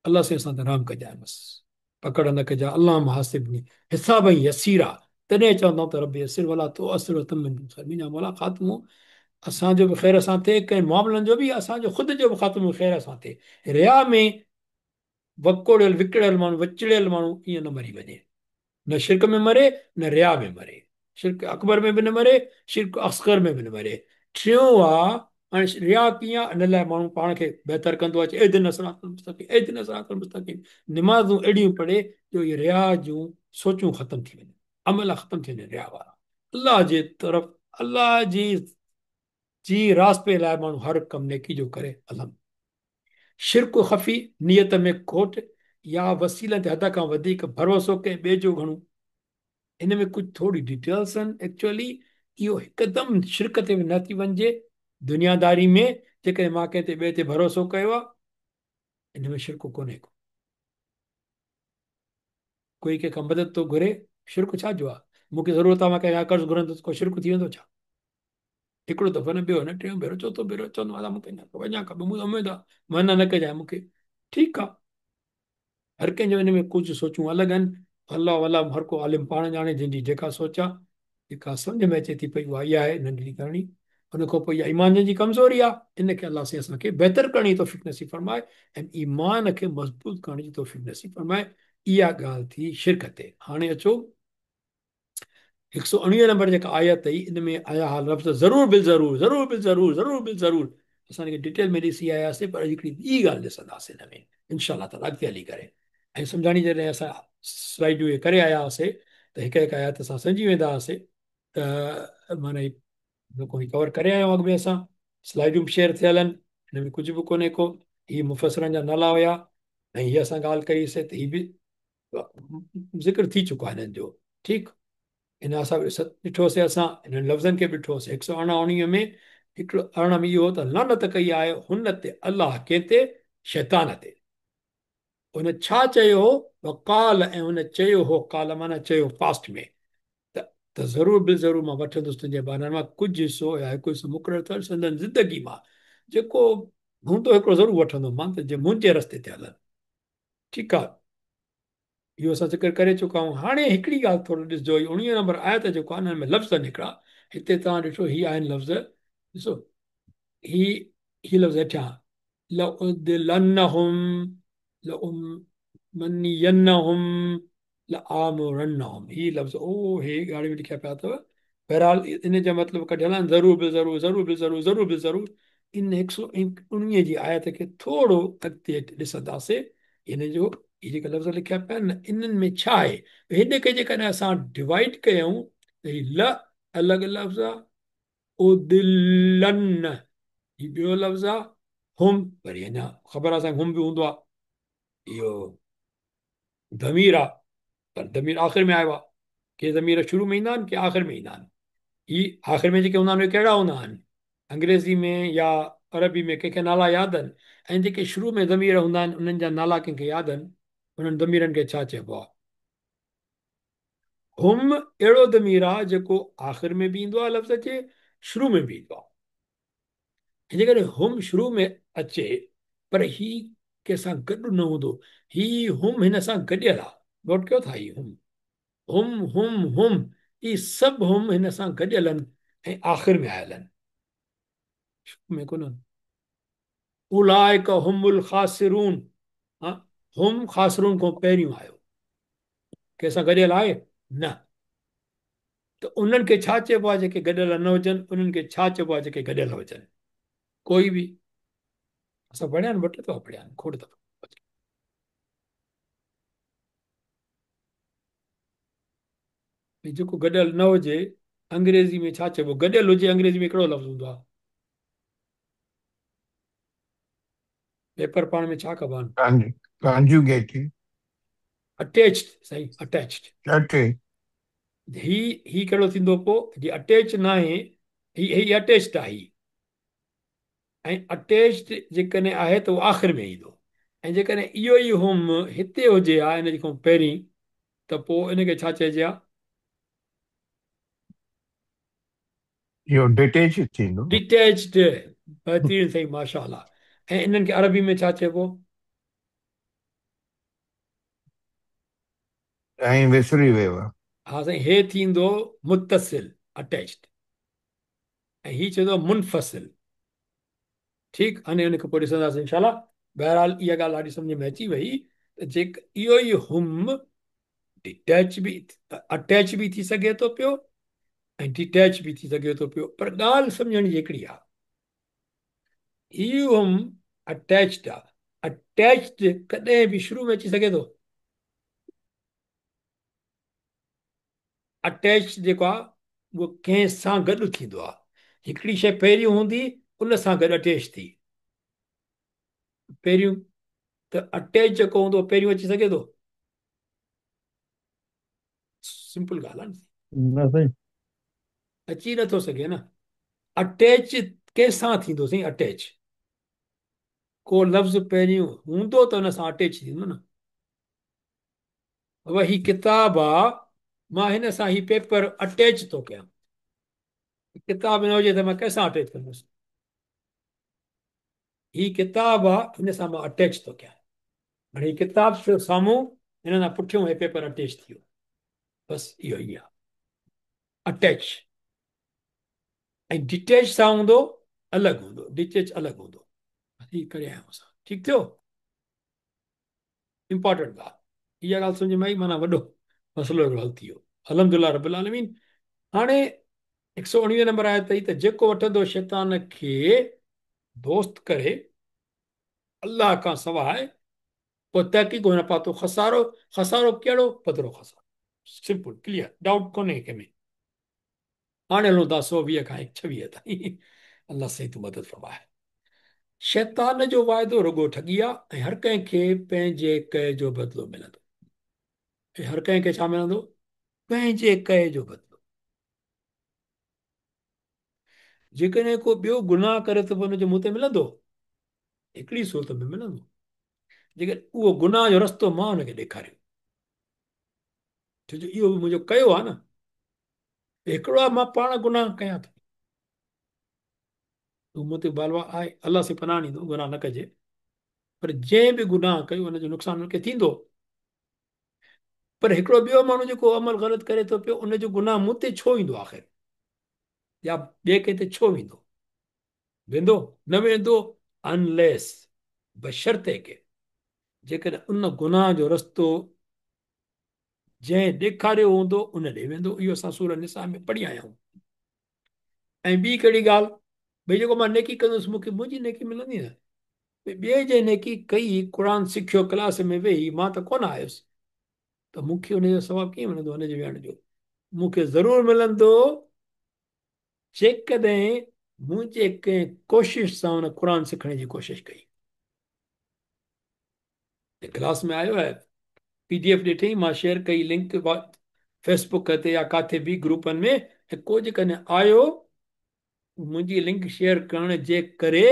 अलाह साईं असां ते रहम कजांइ, बसि पकड़ न कजांइ। अलाह हासिबनी हिसाब ऐं यसीरा, तॾहिं चवंदा त रब यसिर वला तो असर मुंहिंजा मौला ख़ातिमो असांजो बि ख़ैर सां थिए, कंहिं मुआमलनि जो बि, असांजो ख़ुदि जो बि ख़ातिमो ख़ैर सां थिए। रिया में वकोड़ियल विकिड़ियल माण्हू, वचिड़ियल माण्हू ईअं न मरी वञे, न शिरक में मरे न रिया में मरे, शिरक अकबर में बि न मरे, शिरक असगर में बि न मरे। टियों आहे हाणे रिया कीअं आहे, इन लाइ माण्हू पाण खे बहितर कंदो आहे, इहदिना सिरातल मुस्तक़ीम, इहदिना सिरातल मुस्तक़ीम, निमाज़ूं अहिड़ियूं पढ़े जो इहे रिया जूं सोचूं ख़तमु थी वञनि, अमल ख़तमु थी वञनि रिया वारा। अलाह जे तरफ़, अलाह जी रास्ते लाइ माण्हू हर कमु नेकी जो करे। अल्हम्दुलिल्लाह। शिरक ख़फ़ी, नीयत में खोट या वसीलनि ते हद खां वधीक भरोसो कंहिं ॿिए जो घणो, इन में कुझु थोरी डिटेल्स आहिनि। एक्चुअली इहो हिकदमि शिरक ते बि न थी वञिजे दुनियादारी में, जेकॾहिं मां कंहिं ते ॿिए ते भरोसो कयो आहे, इन में शिरक कोन्हे को। कोई कंहिंखां मदद थो घुरे, शिरक छा जो आहे? मूंखे ज़रूरत आहे, मां कंहिंखां कर्ज़ु घुरंदुसि, को शिरक थी वेंदो छा? हिकिड़ो दफ़ो न, ॿियो न, टियों भेरो, चोथों भेरो चवंदो आहे मूंखे न वञा खपे, मूंखे उमेद आहे, मना न कजांइ मूंखे, ठीकु आहे। हर कंहिंजो इन में कुझु सोचूं अलॻि आहिनि। अलाह अलाह हर को आलिम पाण ॼाणे, जंहिंजी जेका सोच आहे, जेका सम्झ में अचे थी पई उहा इहा आहे नंढड़ी करणी। उन खां पोइ इहा ईमान जी कमज़ोरी आहे, इन खे अलाह साईं असांखे बहितर करण जी तौफ़ीक़ नसीब फरमाए ऐं ईमान खे मज़बूत करण जी तौफ़ीक़ नसीब फरमाए। इहा ॻाल्हि थी शिरक ते। हाणे अचो 119 नंबर जेका आयत हुई, इन में आया हा लफ़्ज़ ज़रूर बिल ज़रूर, ज़रूर बिल ज़रूर, ज़रूर बिल ज़रूर। असां हिनखे डिटेल में ॾिसी आयासीं, पर अॼु हिकिड़ी ॿी ॻाल्हि ॾिसंदासीं हिन में इनशा ताला अॻिते हली करे। ऐं सम्झाणी जॾहिं असां स्लाइडूं इहे करे आया हुआसीं त हिकु हिकु आयत असां सम्झी वेंदा हुआसीं, त माना जेको कवर करे आया आहियूं अॻु में असां, स्लाइडूं बि शेयर थियल आहिनि, हिन में कुझु बि कोन्हे को। हीअ मुफ़सरनि जा नाला हुया ऐं हीअ असां ॻाल्हि कईसीं त हीअ बि ज़िक्र थी चुको आहे हिननि जो, ठीकु। इन असां ॾिठोसीं, असां हिननि लफ़्ज़नि खे बि ॾिठोसीं। 118 19 में हिकिड़ो 18 में इहो त लानत कई आहे हुन ते अलाह, कंहिं ते? शैतान ते। हुन छा चयो हो? वकाल, ऐं हुन चयो हो, काल माना चयो पास्ट में, त ज़रूर बिल ज़रूर मां वठंदुसि तुंहिंजे ॿारनि मां कुझु हिसो या हिकु हिसो मुक़ररु थियल संदन ज़िंदगी मां जेको हूंदो हिकिड़ो ज़रूरु वठंदो मां, त जे मुंहिंजे रस्ते ते हलनि, ठीकु आहे। इहो असां ज़िक्र करे चुका आहियूं। हाणे हिकिड़ी ॻाल्हि थोरो ॾिसजो, 19 नंबर आयत जेको आहे हिन में लफ़्ज़ आहिनि हिकिड़ा, हिते तव्हां ॾिठो हीअ आहिनि लफ़्ज़, ॾिसो ही लफ़्ज़ हेठियां लउदिलन्नहुम लउमनियन्नहुम लआमुरन्नहुम, ही लफ़्ज़ ओ हे ॻाढ़े में लिखिया पिया अथव। बहरहाल इन जा मतिलबु कढियल आहिनि, ज़रूर बिल ज़रूर, ज़रूर बिल ज़रूर, ज़रूर बिल ज़रूर। इन 119 जी आयत खे थोरो अॻिते ॾिसंदासीं, हिन जो इहे जेके लफ़्ज़ लिखिया पिया आहिनि न, इन्हनि में छा आहे? हिन खे जेकॾहिं असां डिवाइड कयूं त हीउ ल अलॻि लफ़्ज़ आहे, उदिलन हीउ ॿियो लफ़्ज़ आहे, हुम वरी अञा ख़बर आहे असांखे हुम बि हूंदो आहे, इहो ज़मीर आहे, पर ज़मीर आख़िर में आयो आहे। के ज़मीर शुरू में ईंदा आहिनि, के आख़िर में ईंदा आहिनि। ही आख़िर में जेके हूंदा आहिनि उहे कहिड़ा हूंदा आहिनि? अंग्रेज़ी में या अरबी में कंहिंखे नाला यादि आहिनि? ऐं जेके शुरू में ज़मीर हूंदा आहिनि उन्हनि जा नाला कंहिंखे यादि आहिनि? उन्हनि ज़मीरनि खे छा चइबो आहे? हुम अहिड़ो ज़मीर आहे जेको आख़िर में बि ईंदो आहे लफ़्ज़ जे, शुरू में बि ईंदो आहे। इन करे हुम शुरू में अचे, पर ही कंहिंसां गॾु न हूंदो। ही हुम हिन सां गॾियल आहे। नोट कयो था, ही हुम हुम हुम हुम, ही सभु हुम हिन सां गॾियल आहिनि ऐं आख़िर में आयल आहिनि, शुरू में कोन्हनि। उलाइक हुमुल ख़ासिरून, हा, हुम ख़ासिरून खां पहिरियों आयो, कंहिंसां गॾियल आहे न। त उन्हनि खे छा चइबो आहे जेके गॾियल न हुजनि? उन्हनि खे छा चइबो आहे जेके गॾियल हुजनि? कोई बि असां पढ़िया आहिनि, ॿ टे दफ़ा पढ़िया आहिनि, खोड़ दफ़ा। जेको गॾियल न हुजे, अंग्रेज़ी में छा चइबो? गॾियल हुजे अंग्रेज़ी में कहिड़ो लफ़्ज़ हूंदो आहे? पेपर पाण में छा कबा आहिनि? Conjugated, attached. सही, अटैच्ड। अटैच। ही ही कहिड़ो थींदो पोइ? जे अटैच न आहे, ही ही अटैच्ड आहे, ऐं अटैच्ड जेकॾहिं आहे त उहो आख़िर में ईंदो। ऐं जेकॾहिं इहो ई हुम हिते हुजे हा इन खां पहिरीं, त पोइ इनखे छा चइजे हा? इहो डिटैच थींदो। डिटैच्ड, बहितरीन सही, माशाअल्लाह। ऐं इन्हनि खे अरबी में छा चइबो? ऐं विसरी वियो आहे। हा साईं, हे थींदो मुतसिल, अटैच्ड, ऐं ही चवंदो मुनफ़सिल। ठीकु, हाणे हुनखे पोइ ॾिसंदासीं इंशाअल्लाह। बहरहाल इहा ॻाल्हि ॾाढी सम्झ में अची वई त जेक इहो ई हुम डिटैच बि, अटैच बि थी सघे थो पियो ऐं डिटैच बि थी सघे थो पियो, पर ॻाल्हि सम्झण जी हिकिड़ी आहे, इहो हुम अटैच्ड आहे। अटैच्ड कॾहिं बि शुरू में अची सघे थो? अटैच जेको आहे उहो कंहिंसां गॾु थींदो आहे। हिकिड़ी शइ पहिरीं हूंदी, उन सां गॾु अटैच थी पहिरियों, त अटैच जेको हूंदो पहिरियों अची सघे थो? सिंपल ॻाल्हि आहे न साईं, अची नथो सघे न। अटैच कंहिंसां थींदो साईं? अटैच को लफ़्ज़ पहिरियों हूंदो त हुन सां अटैच थींदो न। बाबा ही किताब आहे, मां हिन सां ही पेपर अटैच थो कयां, किताब न हुजे त मां कंहिंसां अटैच कंदुसि? ही किताब आहे, हिन सां मां अटैच थो कयां, हाणे ही किताब थियो साम्हूं, हिन सां पुठियों हे पेपर अटैच थी वियो, बसि इहो ई आहे अटैच। ऐं डिटैच सां हूंदो अलॻि हूंदो, डिटैच अलॻि हूंदो। ही करे आया असां, ठीकु थियो? इम्पोर्टेंट ॻाल्हि, इहा ॻाल्हि सम्झ में आई, माना वॾो मसइलो हिकिड़ो हल थी वियो, अल्हम्दुलिल्लाह रब्बिल आलमीन। हाणे 119 नंबर आयत अथई त जेको वठंदो शैतान खे दोस्त करे अल्लाह खां सवाइ, पोइ तहक़ीक़ हुन पातो ख़सारो। ख़सारो कहिड़ो? पधरो ख़सारो, सिंपल, क्लियर, डाउट कोन्हे कंहिं में। हाणे हलूं था 120 खां 126 ताईं। अल्लाह सही तूं मदद फरमाए। शैतान जो वाइदो रुगो ठगी आहे ऐं हर कंहिंखे पंहिंजे कए जो बदिलो मिलंदो। ऐं हर कंहिंखे छा मिलंदो? पंहिंजे कए जो बदिलो। जेकॾहिं को ॿियो गुनाह करे त पोइ हुनजो मुंहुं ते मिलंदो? हिकिड़ी सूरत में मिलंदो, जेकॾहिं उहो गुनाह जो रस्तो मां हुनखे ॾेखारियो, छो जो इहो बि मुंहिंजो कयो आहे न, हिकिड़ो आहे मां पाण गुनाह कयां थो, उहो मूं ते बालवा आहे, अल्लाह से पनाह ॾींदो, गुनाह न कजे, पर जंहिं बि गुनाह कयो हुनजो नुक़सानु हुनखे थींदो। पर हिकिड़ो ॿियो माण्हू जेको अमल ग़लति करे थो पियो, उनजो गुनाह मूं ते छो ईंदो आख़िर, या ॿिए कंहिं ते छो वेंदो? वेंदो न वेंदो, अनलेस बशर्ते के जेकॾहिं उन गुनाह जो रस्तो जंहिं ॾेखारियो हूंदो उन ॾे वेंदो। इहो असां सूरह निसा में पढ़ी आया आहियूं। ऐं ॿी कहिड़ी ॻाल्हि, भई जेको मां नेकी कंदुसि मूंखे मुंहिंजी नेकी मिलंदी न, ॿिए जंहिं नेकी कई, क़ुर सिखियो क्लास में वेही, मां त कोन आयुसि, त मूंखे हुनजो सवाबु कीअं मिलंदो? हुनजे वेहण जो मूंखे ज़रूरु मिलंदो जेकॾहिं मुंहिंजे कंहिं कोशिश सां हुन क़ुर सिखण जी कोशिश कई। क्लास में आयो आहे, पीडीएफ ॾिठई, मां शेयर कई लिंक फेसबुक ते या किथे बि ग्रुपनि में, ऐं को जेकॾहिं आयो मुंहिंजी लिंक शेयर करण जे करे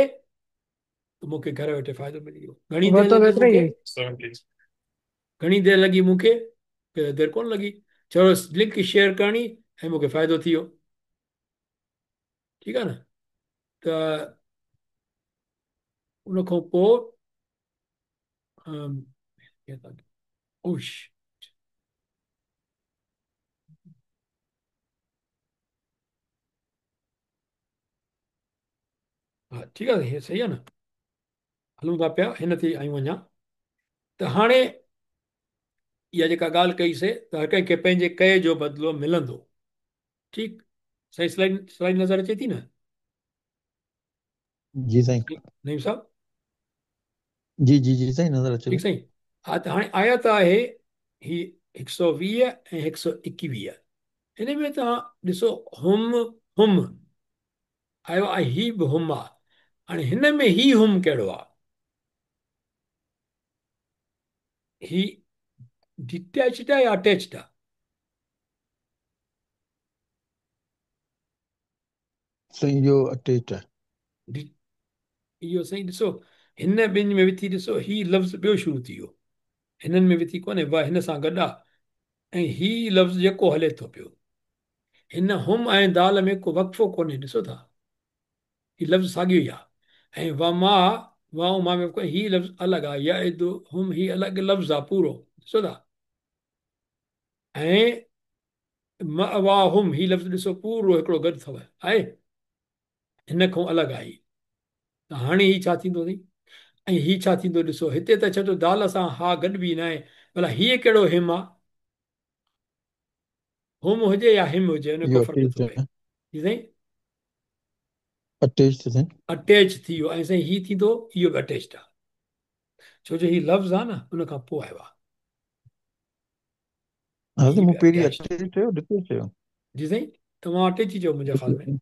त मूंखे घर वेठे फ़ाइदो मिली वियो। घणी देरि लॻी मूंखे? घणी देरि लॻी मूंखे? देरि कोन लॻी, चलो लिंक शेयर करणी ऐं मूंखे फ़ाइदो थी वियो। ठीकु आहे न? त उनखां पोइ हा ठीकु आहे, सही आहे न? हलूं था पिया, हिन ते आहियूं अञा। त हाणे इहा जेका ॻाल्हि कईसीं त हर कंहिंखे पंहिंजे कए जो बदिलो मिलंदो। ठीकु, सही स्लाइड स्लाइड नज़र अचे थी न? जी साईं। नईम साहब? जी जी जी साईं, नज़र अचे ठीकु साईं। हा त हाणे आयत आहे ही 120 ऐं 121। हिन में तव्हां ॾिसो हुम हुम आयो आहे, ही बि हुम आहे। हाणे हिन में ही हुम कहिड़ो आहे? ही डिटैच्ड आहे या अटैच्ड आहे? साईं इहो अटैच आहे। इहो साईं ॾिसो हिन ॿिनि में विथी ॾिसो ही लफ़्ज़ ॿियो शुरू थी वियो, हिननि में विथी कोन्हे, व हिन सां गॾु आहे ऐं ही लफ़्ज़ जेको हले थो पियो। हिन हुम ऐं दाल में को वक़फ़ो कोन्हे, ॾिसो था ही लफ़्ज़ साॻियो ई आहे। ऐं वमा वाओ मां में ही लफ़्ज़ अलॻि आहे, या हुम ही अलॻि लफ़्ज़ आहे पूरो, ॾिसो था। ऐं मवाहुम ही लफ़्ज़ ॾिसो पूरो हिकिड़ो गॾु अथव, आहे हिन खां अलॻि आहे। त हाणे ही छा थींदो साईं? ऐं ही छा थींदो ॾिसो, हिते त छो दाल सां हा गॾु बि न आहे, भला हीअ कहिड़ो हिम आहे? हुम हुजे या हिम हुजे, हुन को फ़र्क़ु नथो पए। जी साईं, अटैच साईं, अटैच थी वियो। ऐं साईं ही थींदो, इहो बि अटैच्ड आहे, छो जो ही लफ़्ज़ आहे न, उन खां पोइ आयो आहे। हा मूं पहिरीं अटैच चयो, डिटैच चयो? जी साईं, तव्हां अटैच ई चयो मुंहिंजे ख़्याल में,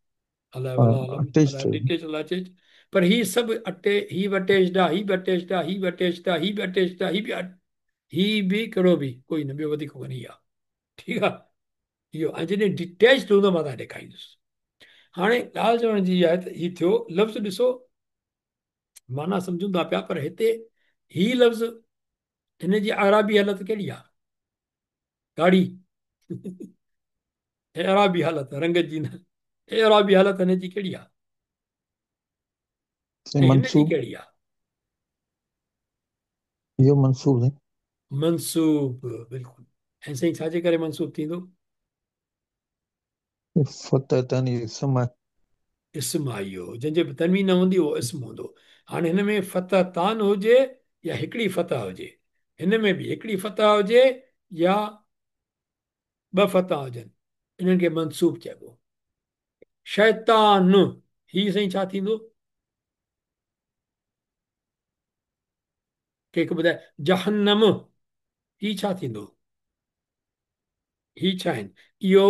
अलाए अटैच, डिटैच अलाए, पर ही सभु अटे, ही बि अटैच्ड आहे, ही बि अटैच्ड आहे, ही बि अटैच्ड आहे, ही बि अटैच्ड आहे, ही बि कहिड़ो बि कोई न, ॿियो वधीक कोन्हे आहे। ठीकु आहे, इहो ऐं जॾहिं डिटैच्ड हूंदो मां तव्हांखे ॾेखारींदुसि। हाणे ॻाल्हि चवण जी आहे त हीउ थियो लफ़्ज़, ॾिसो माना सम्झूं था पिया, पर हिते ही लफ़्ज़ हिन जी आराबी हालत कहिड़ी आहे? गाढ़ी अराबी हालत, रंग जी न, अराबी हालत हिन जी कहिड़ी आहे? ऐं हिन जी कहिड़ी आहे? इहो मंसूब है। मंसूब, बिल्कुलु। ऐं साईं छाजे करे मंसूब थींदो? फतह इस्म आहे। इस्म आहे इहो, जंहिंजे तनवीन न हूंदी उहो इस्म हूंदो। हाणे हिन में फतह तान हुजे या हिकिड़ी फतह हुजे, हिन में बि हिकिड़ी फतह हुजे या ॿ फतह हुजनि, इन्हनि खे मंसूब चइबो। शैतान, ही साईं छा थींदो? कंहिंखे ॿुधाए? जहन्नम, ही छा थींदो? ही छा आहिनि? इहो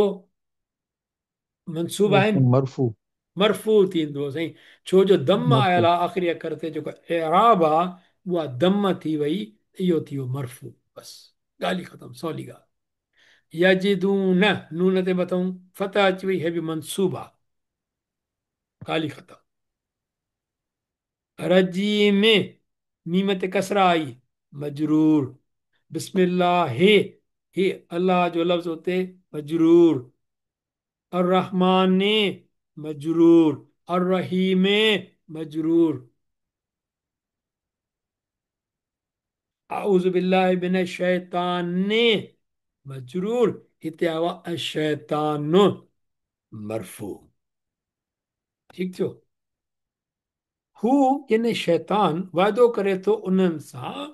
मंसूब आहिनि? मरफू, मरफू थींदो साईं, छो जो दम आयल आहे आख़िरी अखर ते, जेको एराब आहे उहा दम थी वई, इहो थी वियो मरफू। बसि ॻाल्हि ई ख़तमु, सवली ॻाल्हि। यजिदून, नून ते मथां फतह अची वई, हे बि मंसूब आहे, ॻाल्हि ई ख़तमु। रजीम, मीम ते कसरा आई, मजरूर। बिस्मिल्लाह, हे हे अल्लाह जो लफ़्ज़ हुते मजरूर। अर्रहमान मजरूर, अर्रहीम मजरूर। आऊज़ बिल्लाहि मिनश शैतान मजरूर, हिते आयो आहे अश-शैतान मरफू। ठीकु थियो। हू यानी शैतान वाइदो करे थो उन्हनि सां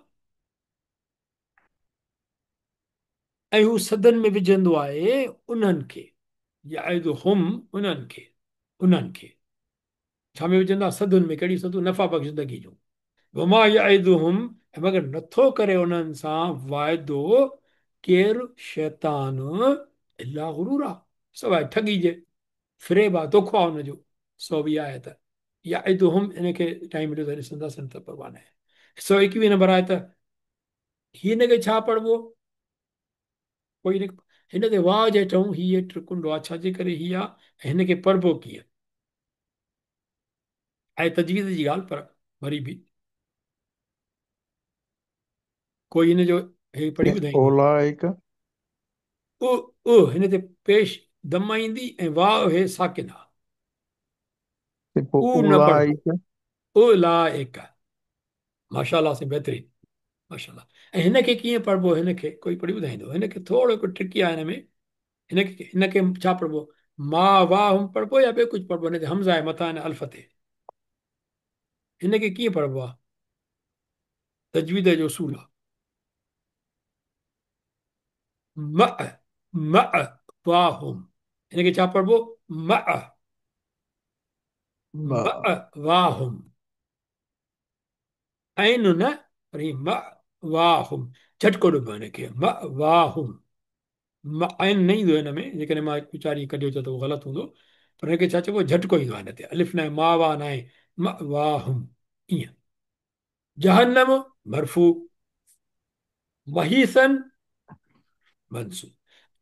ऐं हू सदन में विझंदो आहे उन्हनि खे, यइदुहुम उन्हनि खे, उन्हनि खे छा में विझंदो आहे? सदुनि में। कहिड़ी सदूं? नफ़ा बख़्श ज़िंदगी जूं। वमा यइदुहुम ऐं मगर नथो करे उन्हनि सां वाइदो केरु शैतान इल्ला गुरूरा सवाइ ठगी जे फ़रेब आहे धोखो आहे हुनजो। 120 आयत यइदुहुम हिनखे टाइम मिलियो त ॾिसंदासीं त परवाह न आहे। 121 नंबर आयत हिनखे छा पढ़िबो? कोई हिन ते वाह जे चऊं हीअ टिकुंडो आहे छाजे करे हीअ आहे ऐं हिनखे पढ़िबो कीअं आहे तजवीज़ जी ॻाल्हि पर वरी बि कोई हिनजो हे पढ़ी ॿुधाईंदो। उलाइक उ उ हिन ते पेश दम ईंदी ऐं वाह हे साकिन आहे। ते पोइ उ न पढ़िबो उलाइक उलाइक माशाअल्लाह से बहितरीन माशाअल्लाह। ऐं हिनखे कीअं पढ़िबो? हिनखे कोई पढ़ी ॿुधाईंदो? हिनखे थोरो हिकिड़ो ट्रिकी आहे हिन में। हिनखे हिनखे छा पढ़िबो? मा वाह हुम पढ़िबो या ॿियो कुझु पढ़िबो? हिन ते हमज़ा आहे मथां हिन अल्फ ते हिनखे कीअं पढ़िबो आहे? तजवीद जो उसूल आहे। म म वाहुम हिनखे छा पढ़िबो? म म म वाहुम ऐन न पर हीअ म वाहुम झटको ॾिबो हिनखे म वाहुम म ऐन न ईंदो हिन में। जेकॾहिं मां उचारी कढियो त उहो ग़लति हूंदो पर हिनखे छा चइबो? झटको ईंदो आहे हिन ते अलिफ न आहे मा वाह न आहे म वाहुम ईअं। जहन्नम मरफू महीसन मंसूब।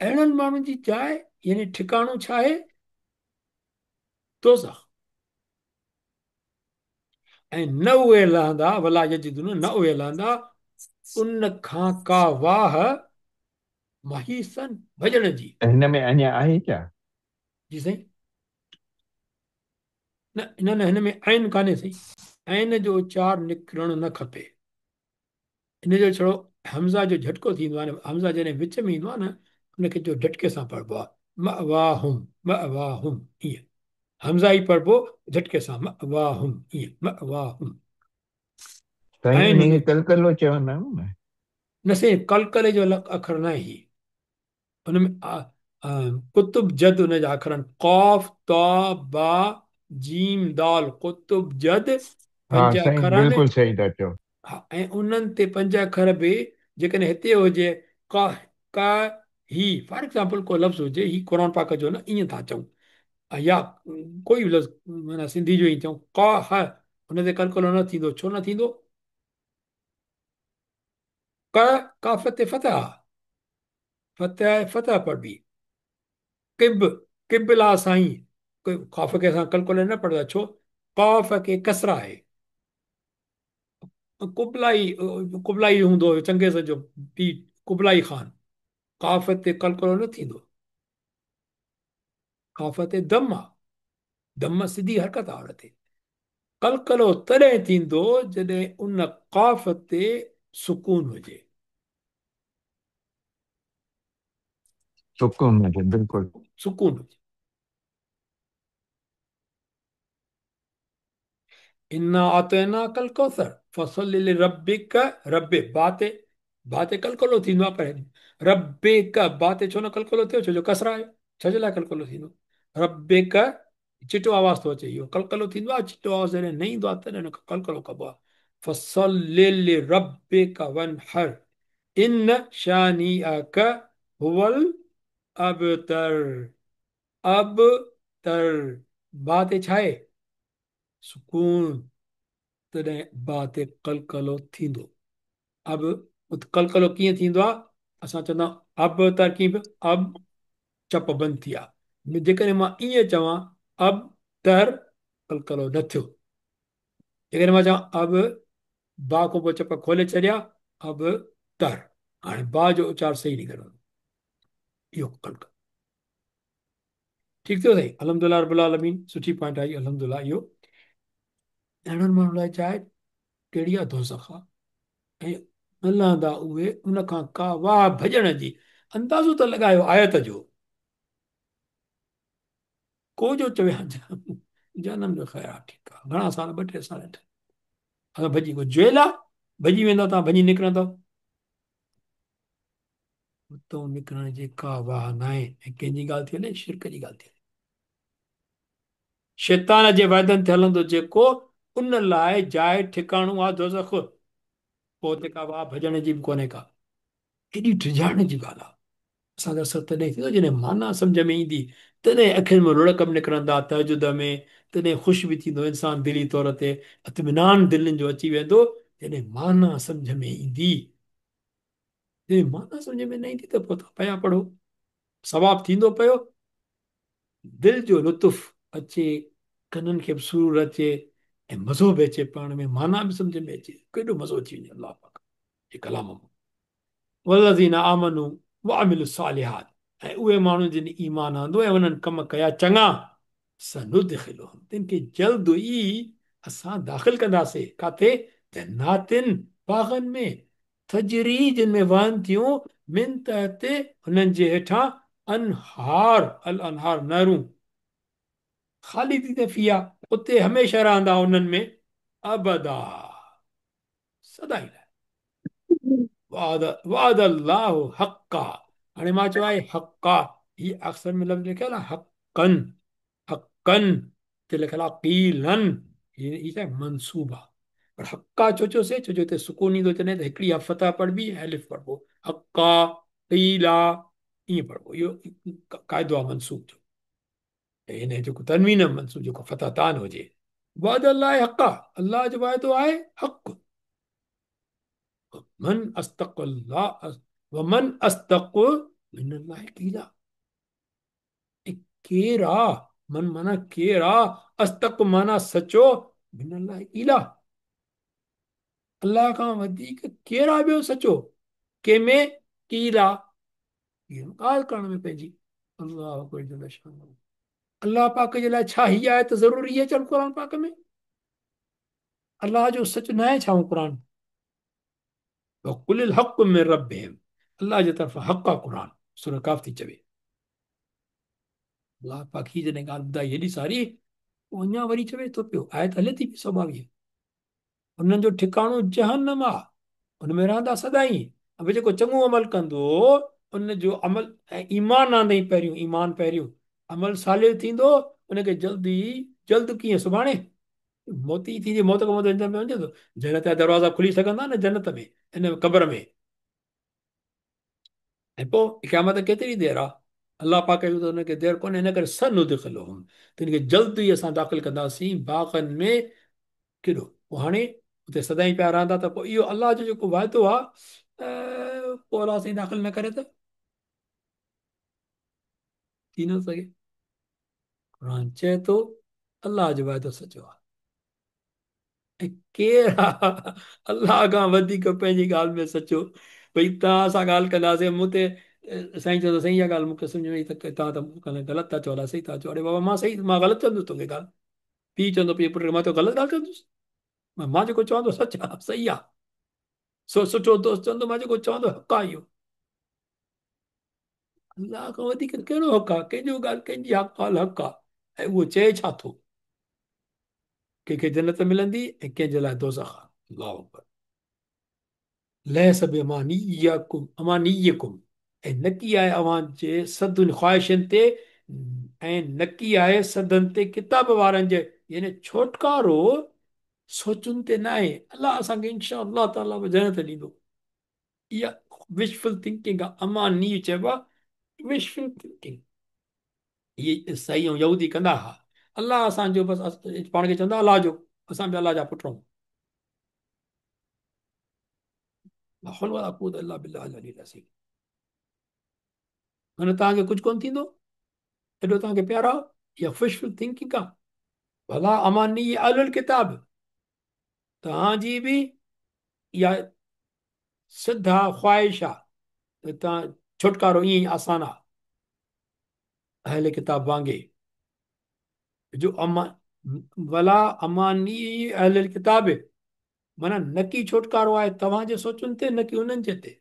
अहिड़नि माण्हुनि जी जाइ यानी ठिकाणो छा आहे? दोज़ख। ऐं न उहे लहंदा वला यजिदुन न उहे लहंदा उन खां का वाह महीसन भॼण जी। हिन में अञा आहे छा? जी साईं न न न हिन में ऐन कान्हे साईं ऐन जो उचार निकिरणु न खपे। हिन जो छड़ो हमज़ा जो झटको थींदो आहे हमज़ा जॾहिं विच में ईंदो आहे न हुनखे जो झटके सां पढ़िबो आहे म वाहुम म वाहुम ईअं हमज़ा ई पढ़िबो झटके सां म वाहुम ईअं म वाहुम। साईं ऐन हिनखे कलकलो चवंदा आहियूं न? न साईं कलकले जो अखर न आहे ही हुन में कुतुब जद हुनजा अखर आहिनि क़ौफ़ त बा जीम दाल कुतुब जद हा पंज साईं अखर आहिनि। बिल्कुलु सही था चओ। हा ऐं उन्हनि ते पंज अखर बि जेकॾहिं हिते हुजे क क ही फॉर एग्ज़ाम्पल को लफ़्ज़ हुजे ही क़ुर पाक जो न ईअं था चऊं या कोई बि लफ़्ज़ माना सिंधी जो ई चऊं क ह हुन ते कलकलो न थींदो। छो न थींदो? क काफ़ ते फतह आहे फतह फतह पढ़िबी। किब किबला साईं क़ाफ़ खे असां कलकलो न पढ़ंदा छो? क़ाफ़ खे कसरा आहे। कुबलाई कुबलाई हूंदो हुयो चंगेज़ जो पीउ कुबलाई ख़ान क़ाफ़ ते कलकलो न थींदो। क़ाफ़ ते दम आहे दम सिधी हरकत आहे हुन ते। कलकलो तॾहिं थींदो जॾहिं उन क़ाफ़ ते सुकून हुजे। सुकून हुजे बिल्कुलु। सुकून हुजे। इन्ना आतैना कल कौसर फसल्लि लिरब्बिक रब्बे बाते बाते कलकलो थींदो आहे पर रब्बिक बाते छो न कलकलो थियो? छो जो कसरा आहे छा जे लाइ कलकलो थींदो? रब्बिक चिटो आवाज़ थो अचे इहो कलकलो थींदो आहे चिटो आवाज़ जॾहिं न ईंदो आहे तॾहिं हुनखे कलकलो कबो आहे। फसल्लि लिरब्बिक वनहर इन शानिअक हुवल अबतर अबतर बा ते छा आहे? सुकून तॾहिं बा ते कलकलो थींदो। अब कलकलो कीअं थींदो आहे? असां चवंदा अब तर कीअं पियो अब चप बंदि थी विया। जेकॾहिं मां ईअं चवां अब तर कलकलो न थियो। जेकॾहिं मां चवां अब बा खां पोइ चप खोले छॾिया अब तर हाणे बा जो उचार सही निकिरंदो इहो कलकलो ठीकु थियो साईं? अल्हम्दुलिल्लाह रब्बिल आलमीन सुठी पॉइंट आई अल्हम्दुलिल्लाह। इहो अहिड़नि माण्हुनि लाइ चाहे कहिड़ी आहे दोज़ख आहे ऐं न लहंदा उहे उन खां का वाह भॼण जी अंदाज़ो त लॻायो आयत जो। को जो चवे जहनम जो ख़ैर आहे ठीकु आहे घणा साल ॿ टे साल असां भॼी को जेल आहे भॼी वेंदा तव्हां भॼी निकिरंदव। उतां निकिरण जी का वाह न आहे ऐं कंहिंजी ॻाल्हि थी हले? शिरक जी ॻाल्हि थी हले। शैतान जे वाइदनि ते हलंदो जेको उन लाइ जाइ ठिकाणो आहे दोज़ख, पोइ उते का वाह भॼण जी बि कोन्हे का। केॾी डिॼाइण जी ॻाल्हि आहे। असांजो असरु तॾहिं थींदो जॾहिं माना सम्झ में ईंदी, तॾहिं अखियुनि मां लुड़क बि निकिरंदा तहजुद में, तॾहिं ख़ुशि बि थींदो इंसान दिली तौर ते, इत्मीनान दिलनि जो अची वेंदो जॾहिं माना सम्झ में ईंदी। जॾहिं माना सम्झ में न ईंदी त पोइ तव्हां पिया पढ़ो, सवाबु थींदो पियो, दिलि जो लुत्फ़ अचे, कननि खे बि सुरूर अचे ऐं मज़ो बि अचे, पाण में माना बि सम्झ में अचे, केॾो मज़ो अची वञे अलाह पाक जे कलाम मां। वल्लज़ीना आमनू वअमिलु सालिहात, ऐं उहे माण्हू जिन ईमान आंदो ऐं उन्हनि कम कया चङा, सनुदखिलुहुम, तिन खे जल्द ई असां दाख़िल कंदासीं, काथे? जन्नातिन, बाग़नि में, तजरी, जिन में वहनि थियूं, मिन तहते, हुननि जे हेठां, अनहार, अल अनहार, नहरूं, ख़ालिदीन फ़ीहा, उते हमेशह रहंदा उन्हनि में, अबदा, सदाई लाइ। वाद अल्लाह हक़्क़ा, हाणे मां चयो आहे हक़्क़ा, हीअ अक्सर में लफ़्ज़ लिखियलु आहे हक़्क़न, हक़्क़न ते लिखियलु आहे क़ीलन, हीअ छा आहे? मंसूब आहे। पर हक़्क़ा छो चयोसीं? छो जो हिते सुकून ईंदो, चवंदा आहिनि त हिकिड़ी फतह पढ़बी ऐं अलिफ पढ़िबो, हक़्क़ा क़ीला ईअं पढ़िबो। इहो क़ाइदो आहे मंसूब जो, ऐं हिन जेको तनवीन मंसूब जेको फतह तान हुजे। वाद अल्लाह हक़्क़ा, अल्लाह जो वाइदो आहे हक़। मन अस्तक़ अल्लाह वमन अस्तक़ मिन अल्लाह क़ीला, केरु आहे? मन माना केरु आहे, अस्तक़ माना सचो, मिन अल्लाह क़ीला, अल्लाह खां वधीक केरु आहे ॿियो सचो? कंहिंमें? क़ीला, ॻाल्हि करण में पंहिंजी। अल्लाह अकबर। अल्लाह पाक जे लाइ छा हीअ आहे त ज़रूरी आहे चवनि क़ुर पाक में? अल्लाह जो सच न आहे छा क़ुर? कुल हक़ में रब्बिहिम, अल्लाह जे तरफ़ां हक़ आहे क़ुर, सूरह काफ़ थी चवे। अल्लाह पाक हीअ जॾहिं ॻाल्हि ॿुधाई हेॾी सारी, पोइ अञा वरी चवे थो पियो, आयत हले थी पई 122। हुननि जो ठिकाणो जहन्नम आहे, हुन में रहंदा सदाईं। अब जेको चङो अमल कंदो उनजो अमल ऐं ईमान आंदई पहिरियों, ईमान पहिरियों, अमल सालिह थींदो, उनखे जल्दी जल्द कीअं सुभाणे मौत ई थींदी, मौत खां पोइ जन्नत में वञे थो, जन्नत जा दरवाज़ा खुली सघंदा न जन्नत में, इन क़ब्र में। ऐं पोइ क़यामत केतिरी देरि आहे? अलाह पाक जो त हुनखे देरि कोन्हे, हिन करे सनुदखिलुहुम, तिन खे जल्द ई असां दाख़िल कंदासीं बाग़नि में। केॾो? पोइ हाणे उते सदाईं पिया रहंदा, त पोइ इहो अलाह जो जेको वाइदो आहे, पोइ अलाह साईं दाख़िल न करे त थी नथो सघे। क़ुर चए थो अलाह जो वाइदो सचो आहे, ऐं केरु आहे अलाह खां वधीक पंहिंजी ॻाल्हि में सचो? भई तव्हां सां ॻाल्हि कंदासीं, मूं ते साईं चवंदो साईं इहा ॻाल्हि मूंखे सम्झ में आई त तव्हां त ग़लति था चओ, अलाह सही था चओ। अरे बाबा मां सही, मां ग़लति चवंदुसि तोखे ॻाल्हि? पीउ चवंदो पीउ पुट मां तो ग़लति ॻाल्हि चवंदुसि? मां जेको चवां थो सच आहे, सही आहे। सो सुठो दोस्त चवंदो मां जेको चवां थो हक़ आहे इहो। अलाह खां वधीक कहिड़ो हक़ आहे? कंहिंजो ॻाल्हि, कंहिंजी ॻाल्हि हक़ आहे? ऐं उहो चए छा थो? कंहिंखे जन्नत मिलंदी ऐं कंहिंजे लाइ दोज़ख आहे। अल्लाहु अकबर। लैस बिअमानियकुम, अमानियकुम, ऐं न की आहे अव्हां जे सदुनि ख़्वाहिशनि ते, ऐं न की आहे सदनि ते किताब वारनि जे, यानी छोटकारो सोचुनि ते न आहे। अलाह असांखे इंशा अल्लाह ताला जन्नत ॾींदो। इहा विशफुल थिंकिंग आहे, अमानी चइबो आहे विशफुल थिंकिंग। इहे सही ऐं यहूदी कंदा हुआ, अलाह असांजो बसि पाण खे चवंदा अलाह जो, असां बि अलाह जा पुट आहियूं। ला हौल वला कुव्वत इल्ला बिल्लाहिल अलील अज़ीम। माना तव्हांखे कुझु कोन थींदो, एॾो तव्हांखे प्यार आहे, इहा विशफुल थिंकिंग आहे। भला अमानी अहलुल किताब, तव्हांजी बि इहा सिधा ख़्वाहिश आहे त तव्हां छुटकारो ईअं ई आसान आहे अहले किताब वांगे। जो अमा वला अमानी अहले किताब, माना न की छुटकारो आहे तव्हांजे सोचुनि ते, न की उन्हनि जे ते।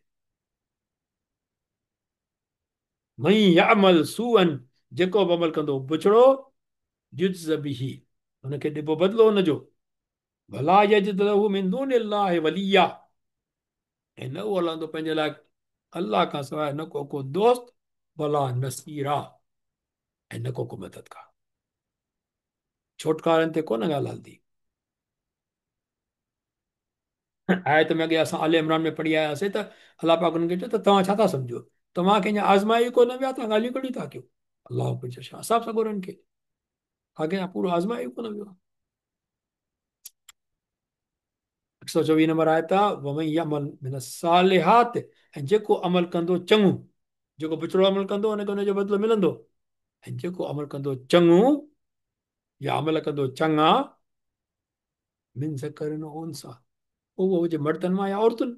मई यअमल सूअन, जेको बि अमल कंदो बुछड़ो, युज्ज़ बिही, हुनखे ॾिबो बदिलो हुनजो। वला यजिद लहू मिन दूनिल्लाहि वलिया, ऐं न उहो हलंदो पंहिंजे लाइ अल्लाह खां सवाइ न को को दोस्त, वला नसीरा, ऐं न को को मददगार। छुटकारनि ते कोन ॻाल्हि हलंदी। आयत में अॻे असां आल इमरान में पढ़ी आयासीं त अलाह पाक उन्हनि खे चयो त तव्हां छा था सम्झो, तव्हांखे अञा आज़माए ई कोन विया, तव्हां ॻाल्हियूं कहिड़ियूं था कयो। अलाह असां सॻोरनि खे अॻे पूरो आज़माए ई कोन वियो। 124 नंबर आयत आहे, वमन यअमल मिन सालिहात, ऐं जेको अमल कंदो चङो, जेको बिछड़ो अमल कंदो हुनखे हुनजो बदिलो मिलंदो, ऐं जेको अमल कंदो चङो या अमल कंदो चङा, मिन ज़करिन औ उनसा, उहो हुजे मर्दनि मां या औरतुनि।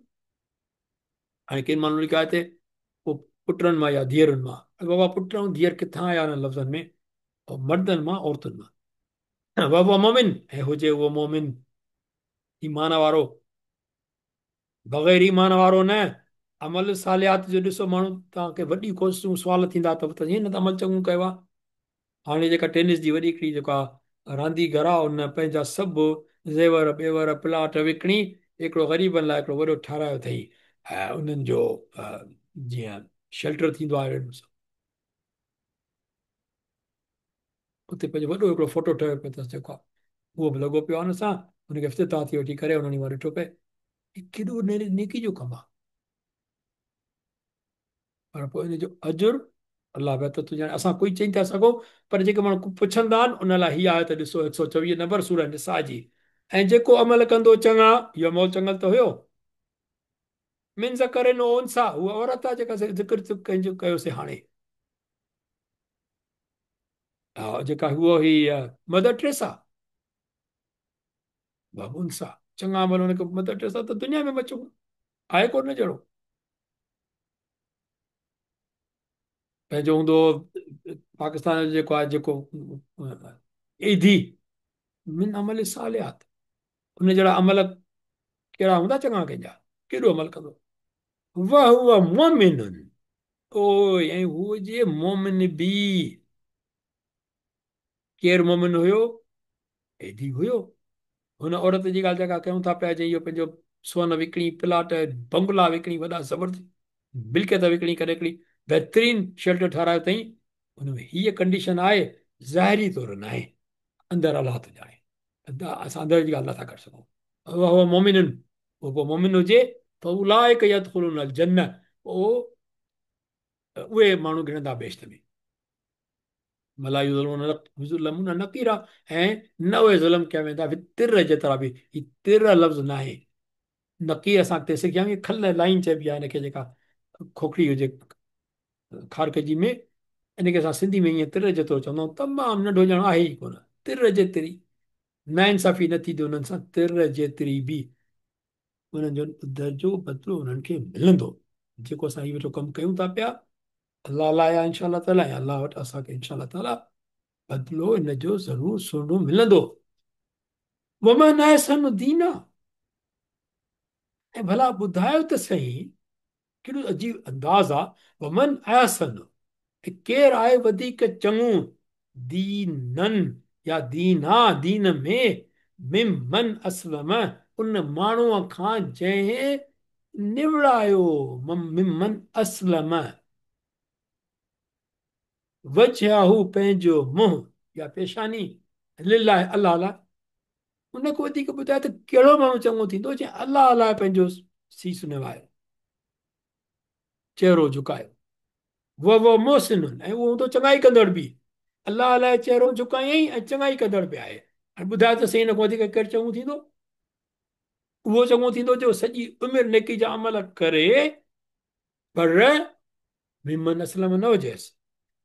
हाणे केन माण्हू लिखियो आहे हिते पोइ पुटनि मां या धीअरुनि मां, बाबा पुट ऐं धीअर किथां आया हिननि लफ़्ज़नि में, ऐं मर्दनि मां औरतुनि मां। वहुव मोमिन, ऐं हुजे उहो मोमिन ईमान वारो, बग़ैर ईमान वारो न। अमल सालियात जो ॾिसो माण्हू तव्हांखे वॾी कोशिशूं सुवाल थींदा त ईअं न त अमल चङो कयो आहे। हाणे जेका टेनिस जी वॾी हिकिड़ी जेका रांदीगर आहे, उन पंहिंजा सभु ज़ेवर ॿेवर प्लाट विकिणी हिकिड़ो ग़रीबनि लाइ हिकिड़ो वॾो ठारायो अथई, ऐं उन्हनि जो जीअं शेल्टर थींदो आहे उते पंहिंजो वॾो हिकिड़ो फोटो ठहियो पियो अथसि जेको आहे, उहो बि लॻो पियो आहे हुन सां, हुनखे इफ़्तिताह थी वठी करे हुननि मां ॾिठो पए केॾो नेकी जो कमु आहे। पर पोइ इन जो अजुर अलाह बहितर थो ॼाणे, असां कोई चई था सघूं, पर जेके माण्हू पुछंदा आहिनि उन लाइ हीअ आयत ॾिसो 124 नंबर सूरह निसा जी, ऐं जेको अमल कंदो चङा, इहो अमल चङल त हुयो, मिन ज़करिन औ उनसा, उहा औरत आहे जेका ज़िक्र कंहिंजो कयोसीं हाणे, जेका उहो ही मदर टेरेसा, उनसा चङा अमल हुनखे मदर टेरेसा त दुनिया में बचो आहे कोन जहिड़ो। पंहिंजो हूंदो पाकिस्तान जो जेको आहे जेको ईदी मिन अमल सालियात, उन जहिड़ा अमल कहिड़ा हूंदा चङा कंहिंजा, केॾो अमल कंदो। वहुव मोमिन, ओ ऐं हुजे मोमिन बि, केरु मोमिन हुयो? ईदी हुयो। हुन औरत जी ॻाल्हि जेका कयूं था पिया, जंहिं इहो पंहिंजो सोन विकिणी, प्लाट बंगला विकिणी, वॾा ज़बरदस्त मिल्कियत विकिणी करे हिकिड़ी बहितरीन शेल्टर ठारायो अथई, हुन में हीअ कंडीशन आहे, ज़ाहिरी तौर न आहे, अंदरि अलाह थो ॼाणे, असां अंदरि जी ॻाल्हि नथा करे सघूं। वहुव मोमिन, उहो पोइ मोमिन हुजे, फउलाइक यदखुलून अल जन्नह, पोइ उहे माण्हू गिणंदा बेश्त में। मला युज़लमून नकीरा, ऐं न उहे ज़ुल्म कया वेंदा तिर जेतिरा बि। हीअ तिर लफ़्ज़ न आहे, नकीर असां अॻिते सिखिया आहियूं, खल लाइन चइबी आहे हिनखे, जेका खोखड़ी हुजे खारक जी में, इनखे असां सिंधी में ईअं तिर जेतिरो चवंदा आहियूं, तमामु नंढो ॼण आहे ई कोन, तिर जेतिरी नाइंसाफ़ी न थींदी हुननि सां, तिर जेतिरी बि उन्हनि जो दर्जो बदिलो उन्हनि खे मिलंदो। जेको असां इहो वेठो कमु कयूं था पिया अलाह लाइ आहे इंशा ताला, ऐं अलाह वटि असांखे इंशा ताला बदिलो इन जो ज़रूरु सुहिणो मिलंदो। वमन अहसन दीना, ऐं भला ॿुधायो त सही, केॾो अजीब अंदाज़ आहे। वमन अहसन, ऐं केरु आहे वधीक चङो दीनन या दीना, दीन में, मिमन अस्लम, उन माण्हूअ खां जंहिं निवड़ायो, मिमन अस्लम वजहू पंहिंजो मुंहुं या पेशानी लिल्लाह अलाह लाइ। उनखां वधीक ॿुधाए त कहिड़ो माण्हू चङो थींदो जंहिं अलाह लाइ पंहिंजो सीस निभायो, चहिरो झुकायो। वह मोहसिन, ऐं उहो हूंदो चङाई कंदड़ बि, अलाह लाइ चहिरो झुकायईं ऐं चङाई कंदड़ बि आहे। हाणे ॿुधाए त सही, हिन खां वधीक केरु चङो थींदो? उहो चङो थींदो जो सॼी उमिरि नेकी जा अमल करे, पर मिमन अस्लम न हुजेसि,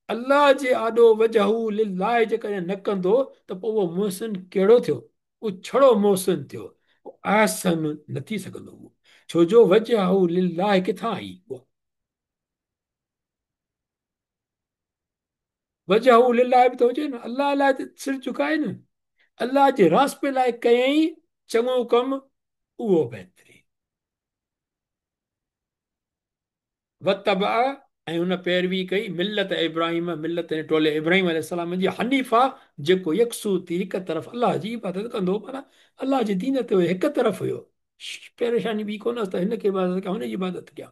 अलाह जे आॾो वजहू लिल्लाह जेकॾहिं न कंदो त पोइ उहो मोहसिन कहिड़ो थियो? उहो छड़ो मोहसिन थियो, अहसन न थी सघंदो उहो, छो जो वजहू लिल्लाह किथां आई? उहा वजहू लिल्लाह बि त हुजे न, अलाह लाइ त सिर झुकाए न, अलाह जे रास्ते लाइ कयईं चङो कमु, उहो बहितरीन। वतबअ, ऐं हुन पैरवी कई मिलत इब्राहिम, मिलत टोले इब्राहिम अलैहिस्सलाम जी, हनीफा, जेको यकसू थी हिकु तरफ़ अलाह जी इबादत कंदो, माना अलाह जे दीन ते हिकु तरफ़ हुयो, परेशानी ॿी कोन हुअसि त हिन खे इबादत कयां हुन जी इबादत कयां।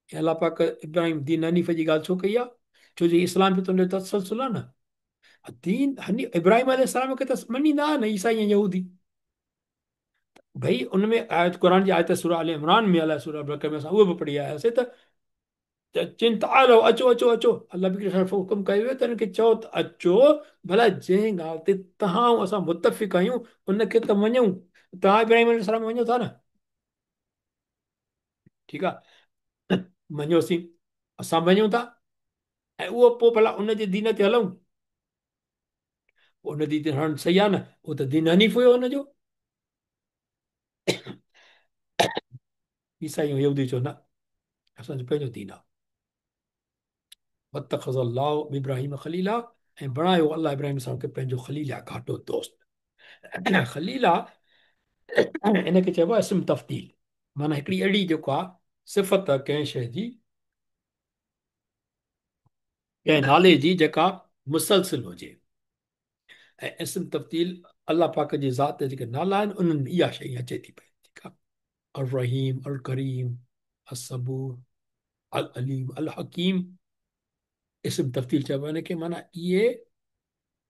ऐं अलाह पाक इब्राहिम दीन हनीफ़ जी ॻाल्हि छो कई आहे? छो जो इस्लाम बि तुंहिंजो तसलसुल आहे न, दीन हनी इब्राहिम अलैहिस्सलाम खे त मञींदा न ईसाई ऐं यहूदी, भई उन में आयत क़ुर जी आयत सूरा अल इमरान में अलाए सूरा बरकत में असां उहो बि पढ़ी आयासीं त चइनि त आलो अचो अचो अचो। अलाह बि तरफ़ हुकुम कयो वियो त हिननि खे चओ त अचो, भला जंहिं ॻाल्हि ते तव्हां ऐं असां मुतफ़िक़ आहियूं उनखे त मञूं। तव्हां इब्राहिम अलैहिस्सलाम वञो था न, ठीकु आहे, मञियोसीं, असां मञूं था ऐं उहो पोइ भला उनजे दीन ते हलूं, पोइ उन दीन ते हलणु सही आहे न, उहो त दीन हनीफ़ हुयो हुनजो। ईसाई ऐं यहूदी चयो न, असांजो पंहिंजो दीन आहे। वतख़ज़ अल्लाहु इब्राहिम ख़लीला, ऐं बणायो अलाह इब्राहिम साहब खे पंहिंजो ख़लील आहे, घाटो दोस्त। ख़लीला इन खे चइबो आहे इस्म तफ़दील, माना हिकिड़ी अहिड़ी जेको आहे सिफ़त कंहिं शइ जी, कंहिं नाले जी जेका मुसलसिल हुजे। ऐं इस्म तफ़दील अलाह पाक जी ज़ात जा जेके नाला आहिनि उन्हनि में इहा शइ अचे थी पई, ठीकु आहे। अर-रहीम, अल-करीम, अस-सबूर, अल-अलीम, अल-हकीम, इस्म तफ़दील चइबो आहे हिनखे। माना इहे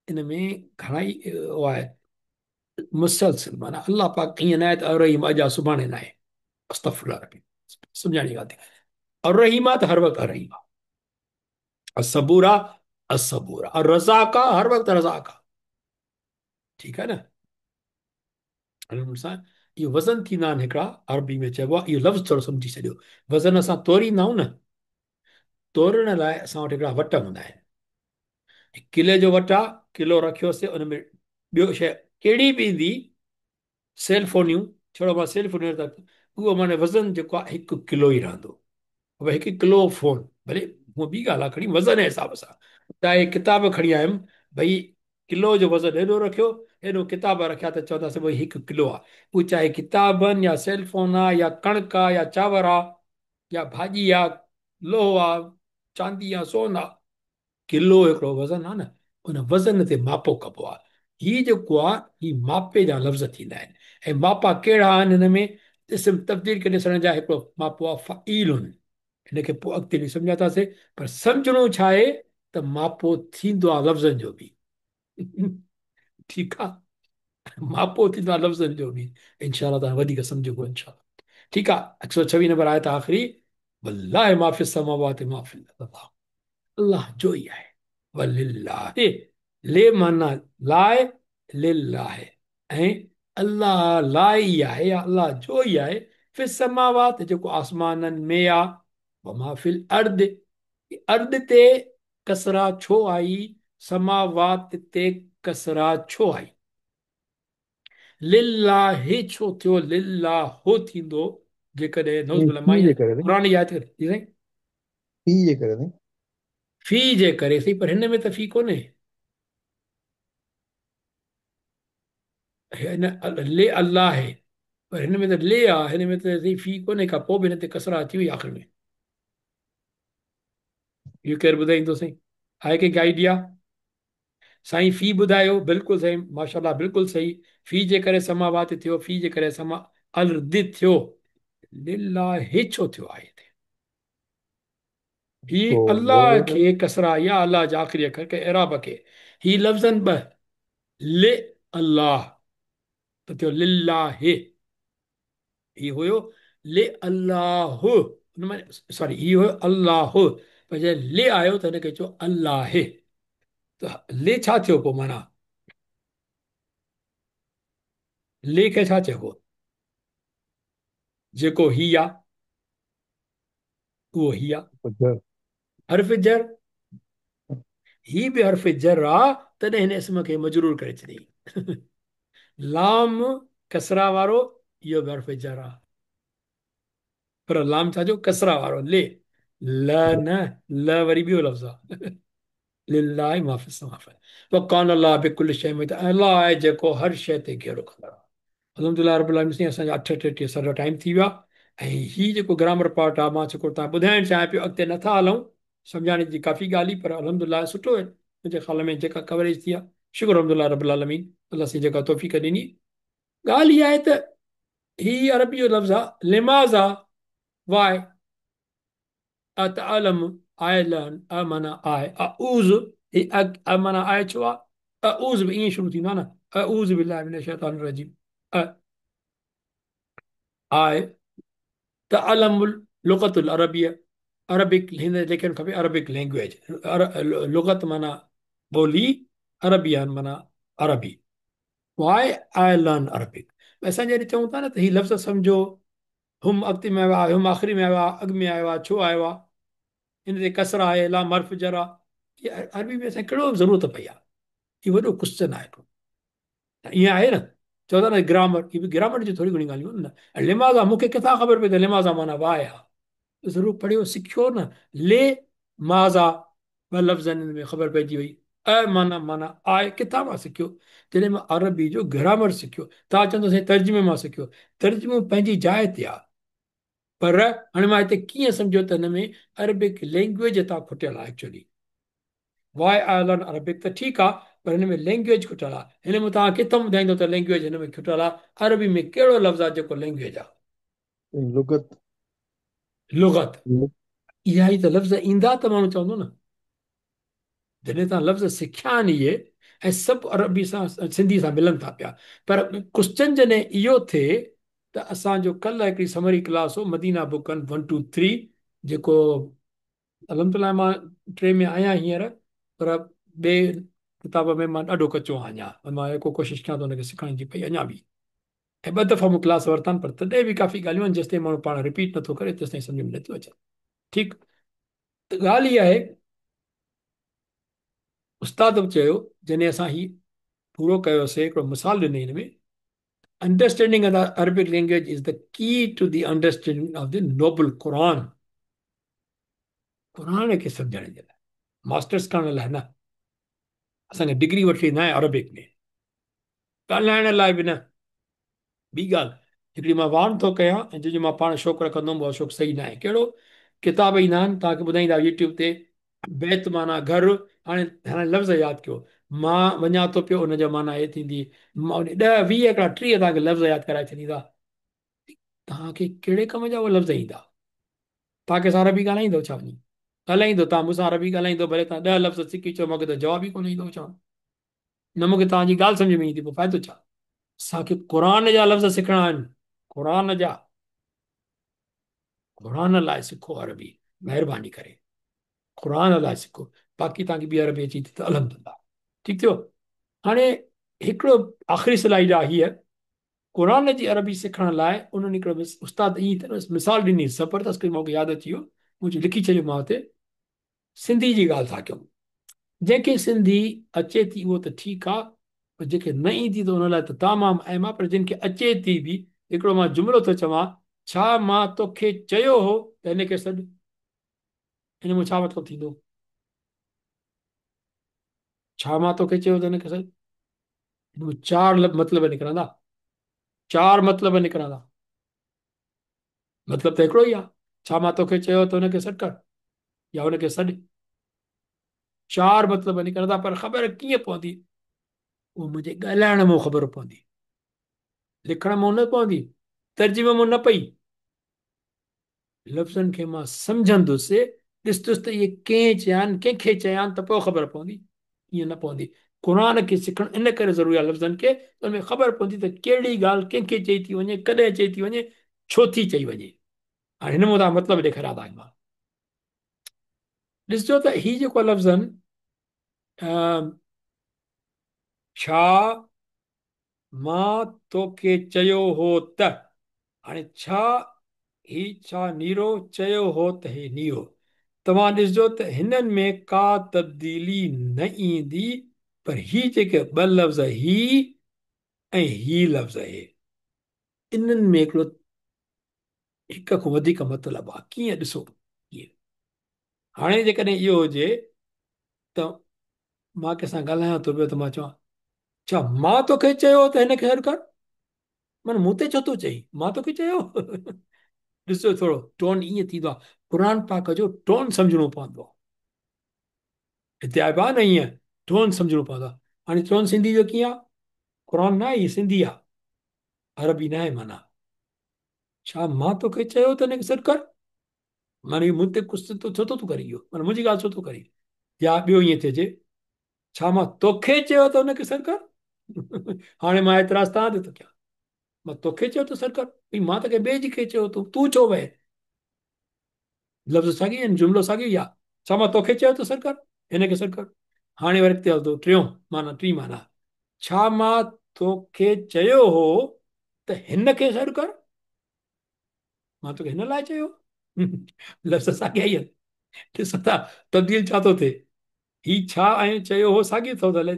इन में घणा ई उहो आहे मुसलसिल, माना अलाह पाक ईअं न आहे त अर-रहीम अॼु आहे सुभाणे न आहे, अस्तग़फिरुल्लाह रब्बी, सम्झाइण जी ॻाल्हि थी। अर-रहीम आहे त हर वक़्तु अर-रहीम आहे, अस-सबूर आहे अस-सबूर आहे, अर-रज़ाक आहे हर वक़्तु रज़ाक आहे, ठीकु आहे न। सां इहो वज़न थींदा आहिनि हिकिड़ा, अरबी में चइबो आहे, इहो लफ़्ज़ थोरो सम्झी छॾियो। वज़न असां तोरींदा आहियूं न, तोरण लाइ असां वटि हिकिड़ा वट हूंदा आहिनि। किले जो वटु आहे, किलो रखियोसीं, उन में ॿियो शइ कहिड़ी बि ईंदी, सेलफोनियूं छड़ो मां सेलफोनियूं त उहो माना वज़न जेको आहे 1 किलो ई रहंदो। भई 1 किलो फोन, भले हूअं ॿी ॻाल्हि आहे खणी वज़न जे हिसाब सां, चाहे किताब खणी आयुमि, भई किलो जो वज़न एॾो रखियो, एॾो किताब रखिया त चवंदासीं भई 1 किलो आहे। उहो चाहे किताब आहिनि या सेलफोन आहे या कणिक आहे या चांवर आहे या भाॼी आहे, लोहो आहे, चांदी आहे, सोन आहे, किलो हिकिड़ो वज़न आहे न, उन वज़न ते मापो कबो आहे। हीउ जेको आहे हीउ मापे जा लफ़्ज़ थींदा आहिनि। ऐं मापा कहिड़ा आहिनि हिन में इस्म तब्दील खे ॾिसण जा हिकिड़ो मापो आहे फ़ईलुन, हिनखे पोइ अॻिते हली सम्झांदासीं, पर सम्झणो छा आहे त मापो थींदो आहे लफ़्ज़नि जो बि, ठीकु आहे, मापो थींदो आहे लफ़्ज़नि जो बि। इंशा तव्हां वधीक सम्झबो इंशा, ठीकु आहे। 126 नंबर आयत आख़िरी, वल्लाहि मा फ़िस समावाति मा फ़िल अर्द, अल्लाह जो ई आहे। वलिल्लाहि, ले माना लाइ, लिल्लाहि ऐं अल्लाह लाइ ई आहे या अल्लाह जो ई आहे। फ़िस समावात जेको आसमाननि में आहे, वमा फ़िल अर्द, अर्द ते कसरा छो आई, समावात ते कसरा छो आई, लिल्लाहि छो थियो, लिल्लाहु थींदो जेकॾहिं नौज़ फी जे करे क़ुर जी आयत जी साईं, फी जे करे, फी जे करे सही, पर हिन में त फी कोन्हे, हिन ले अल्लाह आहे, पर हिन में त ले आहे, हिन में त सही फी कोन्हे का, पोइ बि हिन ते कसरा अची वई आख़िर में। इहो केरु ॿुधाईंदो साईं? आहे कंहिंखे आइडिया? साईं फी ॿुधायो, बिल्कुलु सही, माशाअल्लाह, बिल्कुलु सही। फी जे करे समावात थियो, फी जे करे समा अर्द थियो, लिल्लाहि छो थियो आहे हिते? ही अल्लाह खे कसरा या अल्लाह जा आख़िरी अखर खे इराब खे, ही लफ़्ज़नि ॿ, ले अल्लाह त थियो लिल्लाहि, ही हुयो ले अल्लाह, सॉरी ही हुयो अल्लाह, पर जॾहिं ले आयो त हिनखे चयो अल्लाह, त ले छा थियो पोइ? माना ले खे छा चइबो? जेको ही आहे उहो ही आहे, हर्फ जर, ही बि हर्फ जर आहे, तॾहिं हिन इस्म खे मजरूर करे छॾियईं। लाम कसरा वारो, इहो बि हर्फ जर आहे, पर लाम छा जो कसरा वारो, ले ल न ल वरी ॿियो लफ़्ज़ आहे। लिल्लाहि मा फ़िस समावाति वकान अल्लाह बिकुल्लि शैइन मुहीत, अल्लाह आहे जेको हर शइ ते घेरो कंदड़ आहे। अल्हम्दुलिल्लाह रब्बिल आलमीन साईं, असांजा 8:33 साढा टाइम थी वियो आहे। ऐं हीउ जेको ग्रामर पार्ट आहे, मां जेको तव्हां ॿुधाइणु चाहियां पियो, अॻिते नथा हलूं, सम्झाइण जी काफ़ी ॻाल्हि, पर अल्हम्दुलिल्लाह सुठो आहे मुंहिंजे ख़्याल में जेका कवरेज थी आहे, शुक्र अल्हम्दुलिल्लाह रब्बिल आलमीन, अल्लाह साईं जेका तौफ़ीक़ ॾिनी। ॻाल्हि इहा आहे त हीउ अरबी जो लफ़्ज़ आहे लिमाज़ा, वाइ अतअलम, आए अ माना आए, अऊज़, ही अ माना आए छो आहे? अऊज़ बि ईअं शुरू थींदो आहे न, अऊज़ बिल्लाहि मिनश शैतानिर रजीम, अ I تعلم اللغة العربية، عربڪ هن لکڻ کپي عربڪ لينگويج، لغت معنيٰ ٻولي، عربي آهن معنيٰ عربي. واء I learn Arabic. اسان جڏهن چئون ٿا نه ته هي لفظ سمجهو، هم اڳتي ۾ آيو آهي، هم آخري ۾ آيو آهي، اڳ ۾ آيو آهي، ڇو آيو آهي، هن تي ڪسر آهي، لام حرف جر آهي، هي عربي ۾ اسان کي ڪهڙو ضرورت پئي آهي؟ هي وڏو ڪوسچن آهي هڪڙو. ائين آهي نه؟ چئو ٿا نه گرامر، هي به گرامر جون ٿوري گهڻي ڳالهيون آهن نه. لماذا مون کي ڪٿان خبر پئي ته لماذا معنيٰ واء آهي؟ ضرور پڙهيو سکيو نه. لي ماذا ٻه لفظ آهن ان ۾ خبر پئجي وئي. ا معنيٰ معنيٰ آء ڪٿان مان سکيو؟ جڏهن مان عربي جو گرامر سکيو. توهان چوندو سائين ترجمي مان سکيو. ترجمو پنهنجي جاء تي آهي. پر هاڻي مان هتي ڪيئن سمجهيو ته هن ۾ عربڪ لينگويج هتان کٽيل آهي. Actually why I learn Arabic ته ٺيڪ آهي پر هن ۾ لينگويج کٽيل آهي. هن ۾ توهان ڪٿان ٻڌائيندو ته لينگويج هن ۾ کٽيل آهي؟ عربي ۾ ڪهڙو لفظ آهي جيڪو لينگويج آهي؟ لغت. لغت. اها ئي ته لفظ ايندا ته ماڻهو چوندو نه. جڏهن توهان لفظ سکيا آهن اهي ۽ سڀ عربي سان سنڌي سان ملن ٿا پيا پر ڪوسچن جڏهن اهو ٿئي ته اسان جو ڪلهه هڪڙي سمري ڪلاس هو مدينه بڪن 1 2 3 جيڪو الحمدلله مان 3 ۾ آهيان هينئر پر ٻئي ڪتاب ۾ مان ڏاڍو ڪچو آهيان اڃا مان ايڪو ڪوشش ڪيان ٿو ان کي سکڻ جي پئي اڃا به ۽ ٻه دفعا مون ڪلاس ورتا آهن پر تڏهن به ڪافي ڳالهيون آهن جيستائين ماڻهو پاڻ رپيٽ نٿو ڪري تيستائين سمجهه ۾ نٿيون اچن. ٺيڪ ته ڳالهه اها آهي استاد به چيو جڏهن اسان هي پورو ڪيوسي هڪڙو مثال ڏنئي هن ۾ understanding of the Arabic language is the key to the understanding of the noble Quran. قرآن کي سمجهڻ جي لاء ماسٽرس ڪرڻ لاء نه، اسان کي ڊگري وٺڻي نه آهي عربڪ ۾ ڳالهائڻ لاء به نه. ٻي ڳالهه هڪڙي مان وارن ٿو ڪيان ۽ جنهن جو مان پاڻ شوق رکندو هوم اهو شوق صحيح نه آهي. ڪهڙو ڪتاب ايندا آهن توهان کي ٻڌائيندا يوٽيوب تي بيت معنيٰ گهر، هاڻي هاڻي لفظ ياد ڪيو مان وڃان ٿو پيو ان جا معنيٰ هي ٿيندي، 10 20 هڪڙا 30 توهان کي لفظ ياد ڪرائي ڇڏيندا. توهان کي ڪهڙي ڪم جا اهي لفظ ايندا؟ توهان ڪنهن سان عربي ڳالهائيندو ڇا؟ وڃي ڳالهائيندو توهان مون سان عربي ڳالهائيندو ڀلي توهان 10 لفظ سکي چئو مون کي ته جواب ئي ڪونه ايندو ڇا؟ نه مون کي توهان جي ڳالهه سمجهه ۾ ايندي پوء فائدو ڇا؟ اسان کي قرآن جا لفظ سکڻا آهن، قرآن جا، قرآن لاء سکو عربي مهرباني ڪري قرآن لاء سکو، باقي توهان کي ٻي عربي اچي ٿي ته الحمدلله. ٺيڪ ٿيو. هاڻي هڪڙو آخري سلائيڊ آهي هيء قرآن جي عربي سکڻ لاء انهن هڪڙو استاد ائين ته مثال ڏني زبردست مون کي ياد اچي ويو مون چيو لکي ڇڏيو مان هتي سنڌي جي ڳالهه ٿا ڪيون جنهن کي سنڌي اچي ٿي اهو ته ٺيڪ آ پر جنهن کي نه ايندي ته ان لاء ته تمام اهم آ پر جن کي اچي ٿي به هڪڙو مان جملو ٿو چوان ڇا مان توکي چيو هو ته هن کي سڏ ان مان ڇا مطلب ٿيندو ڇا مان توکي چيو ته هن کي سڏ ان مان چار مطلب نڪرندا چار مطلب نڪرندا مطلب ته هڪڙو ئي آ ڇا مان توکي چيو ته هن کي سڏ ڪر يا هن کي سڏ چار مطلب نڪرندا پر خبر ڪيئن پوندي اهو منهنجي ڳالهائڻ مان خبر پوندي لکڻ مان نه پوندي ترجمي مان نه پئي لفظن کي مان سمجهندس ڏسندس ته اهي ڪنهن چيا آهن ڪنهن کي چيا آهن ته پوء خبر پوندي ائين نه پوندي قرآن کي سکڻ ان ڪري ضروري آهي لفظن کي ته ان ۾ خبر پوندي ته ڪهڙي ڳالهه ڪنهن کي چئي ٿي وڃي ڪڏهن چئي ٿي وڃي ڇو ٿي چئي وڃي هاڻي هن مان توهان مطلب ڏيکاريان ٿا مان ڏسجو ته هي جيڪو لفظ آهن ڇا مان توکي چيو هو ته هاڻي ڇا هي ڇا نيرو چيو هو ته هي نيرو توهان ڏسجو ته هنن ۾ ڪا تبديلي نه ايندي پر هي جيڪي ٻه لفظ هي ۽ هي لفظ هي انهن ۾ هڪڙو هڪ کان وڌيڪ مطلب آ ڪيئن ڏسو ڪيئن هاڻي جيڪڏهن اهو هجي ته مان ڪنهن سان ڳالهايان ٿو پيو ته مان چوان ڇا مان توکي چيو ته هن کي سڏ ڪر معنيٰ مون تي ڇو ٿو چئي مان توکي چيو ڏسو ٿورو ٽون ائين ٿيندو آهي قرآن پاڪ جو ٽون سمجهڻو پوندو آهي هتي آيو آهي نه ائين ٽون سمجهڻو پوندو آهي هاڻي ٽون سنڌي جو ڪيئن آهي قرآن نه آهي سنڌي آهي عربي نه آهي معنيٰ ڇا مان توکي چيو ته هن کي سڏ ڪر معنيٰ مون تي ڪجهه ڇو ٿو تون ڪرين اهو معنيٰ منهنجي ڳالهه ڇو ٿو ڪرين يا ٻيو ائين چئجي ڇا مان توکي چيو ته هن کي سڏ ڪر هاڻي مان اعتراض توهان تي ٿو ڪيان مان توکي چيو ته سڏ ڪر भई मां त कंहिं ॿिए खे चयो, तूं तूं छो वए? लफ़्ज़ साॻी आहिनि, जुमिलो साॻियो ई आहे। छा मां तोखे चयो त सॾु कर, हिन खे सॾु कर? हाणे वरी अॻिते हलंदो, टियों माना, टी माना, छा मां तोखे चयो हो त हिन खे सॾु कर? मां तोखे हिन लाइ चयो? लफ़्ज़ साॻिया ई आहिनि। ॾिसो था तब्दील छा थो थिए, ही छा ऐं चयो हो साॻियो थो हले,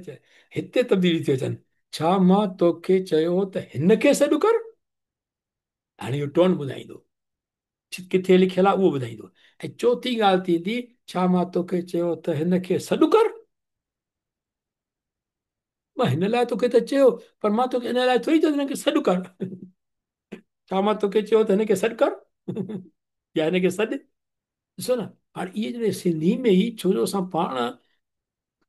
हिते तब्दीली थी अचनि। छा मां तोखे चयो हो त हिन खे सॾु कर? हाणे इहो टोन ॿुधाईंदो, किथे लिखियलु आहे उहो ॿुधाईंदो। ऐं चौथी ॻाल्हि थींदी, छा मां तोखे चयो त हिन खे सॾु कर? मां हिन लाइ तोखे त चयो, पर मां तोखे इन लाइ थोरी चयो त हिन खे सॾु कर। छा मां तोखे चयो त हिन खे सॾु कर या हिन खे सॾु? ॾिसो न, हाणे इहे जॾहिं सिंधी में ई, छो जो असां पाण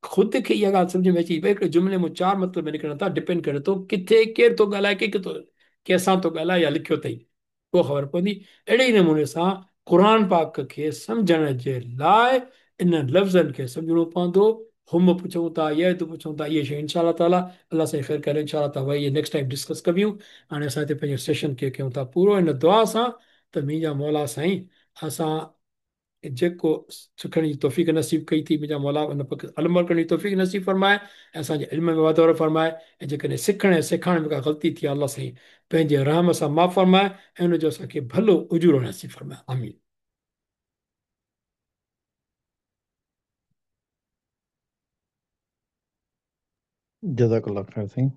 ख़ुदि खे इहा ॻाल्हि सम्झ में अची पई, हिकिड़े जुमिले मां चारि मतिलब निकिरनि था, डिपेंड करे थो किथे केरु थो ॻाल्हाए, कंहिंसां थो ॻाल्हाए या लिखियो अथई, पोइ ख़बर पवंदी। अहिड़े ई नमूने सां क़ुर पाक खे सम्झण जे लाइ इन्हनि लफ़्ज़नि खे सम्झणो पवंदो। हुम पुछूं था, यद पुछूं था, इहे शयूं इंशा ताला अलाह साईं ख़ैर करे इंशा ताला वरी नेक्स्ट टाइम डिस्कस कबियूं। हाणे असां हिते पंहिंजो सेशन खे कयूं था पूरो इन दुआ सां त मुंहिंजा मौला साईं असां जेको सिखण जी तौफ़ीक़ नसीब कई थी, मुंहिंजा मौला उन अमल करण जी तौफ़ीक़ नसीब फरमाए ऐं असांजे इल्म में वाधारो फरमाए। ऐं जेकॾहिं सिखण ऐं सेखारण में का ग़लती थी आहे, अलाह साईं पंहिंजे रहम सां माफ़ फरमाए ऐं उनजो असांखे भलो उजूरो नसीब फरमाए। आमीन। जज़ाकल्लाह खैर साईं।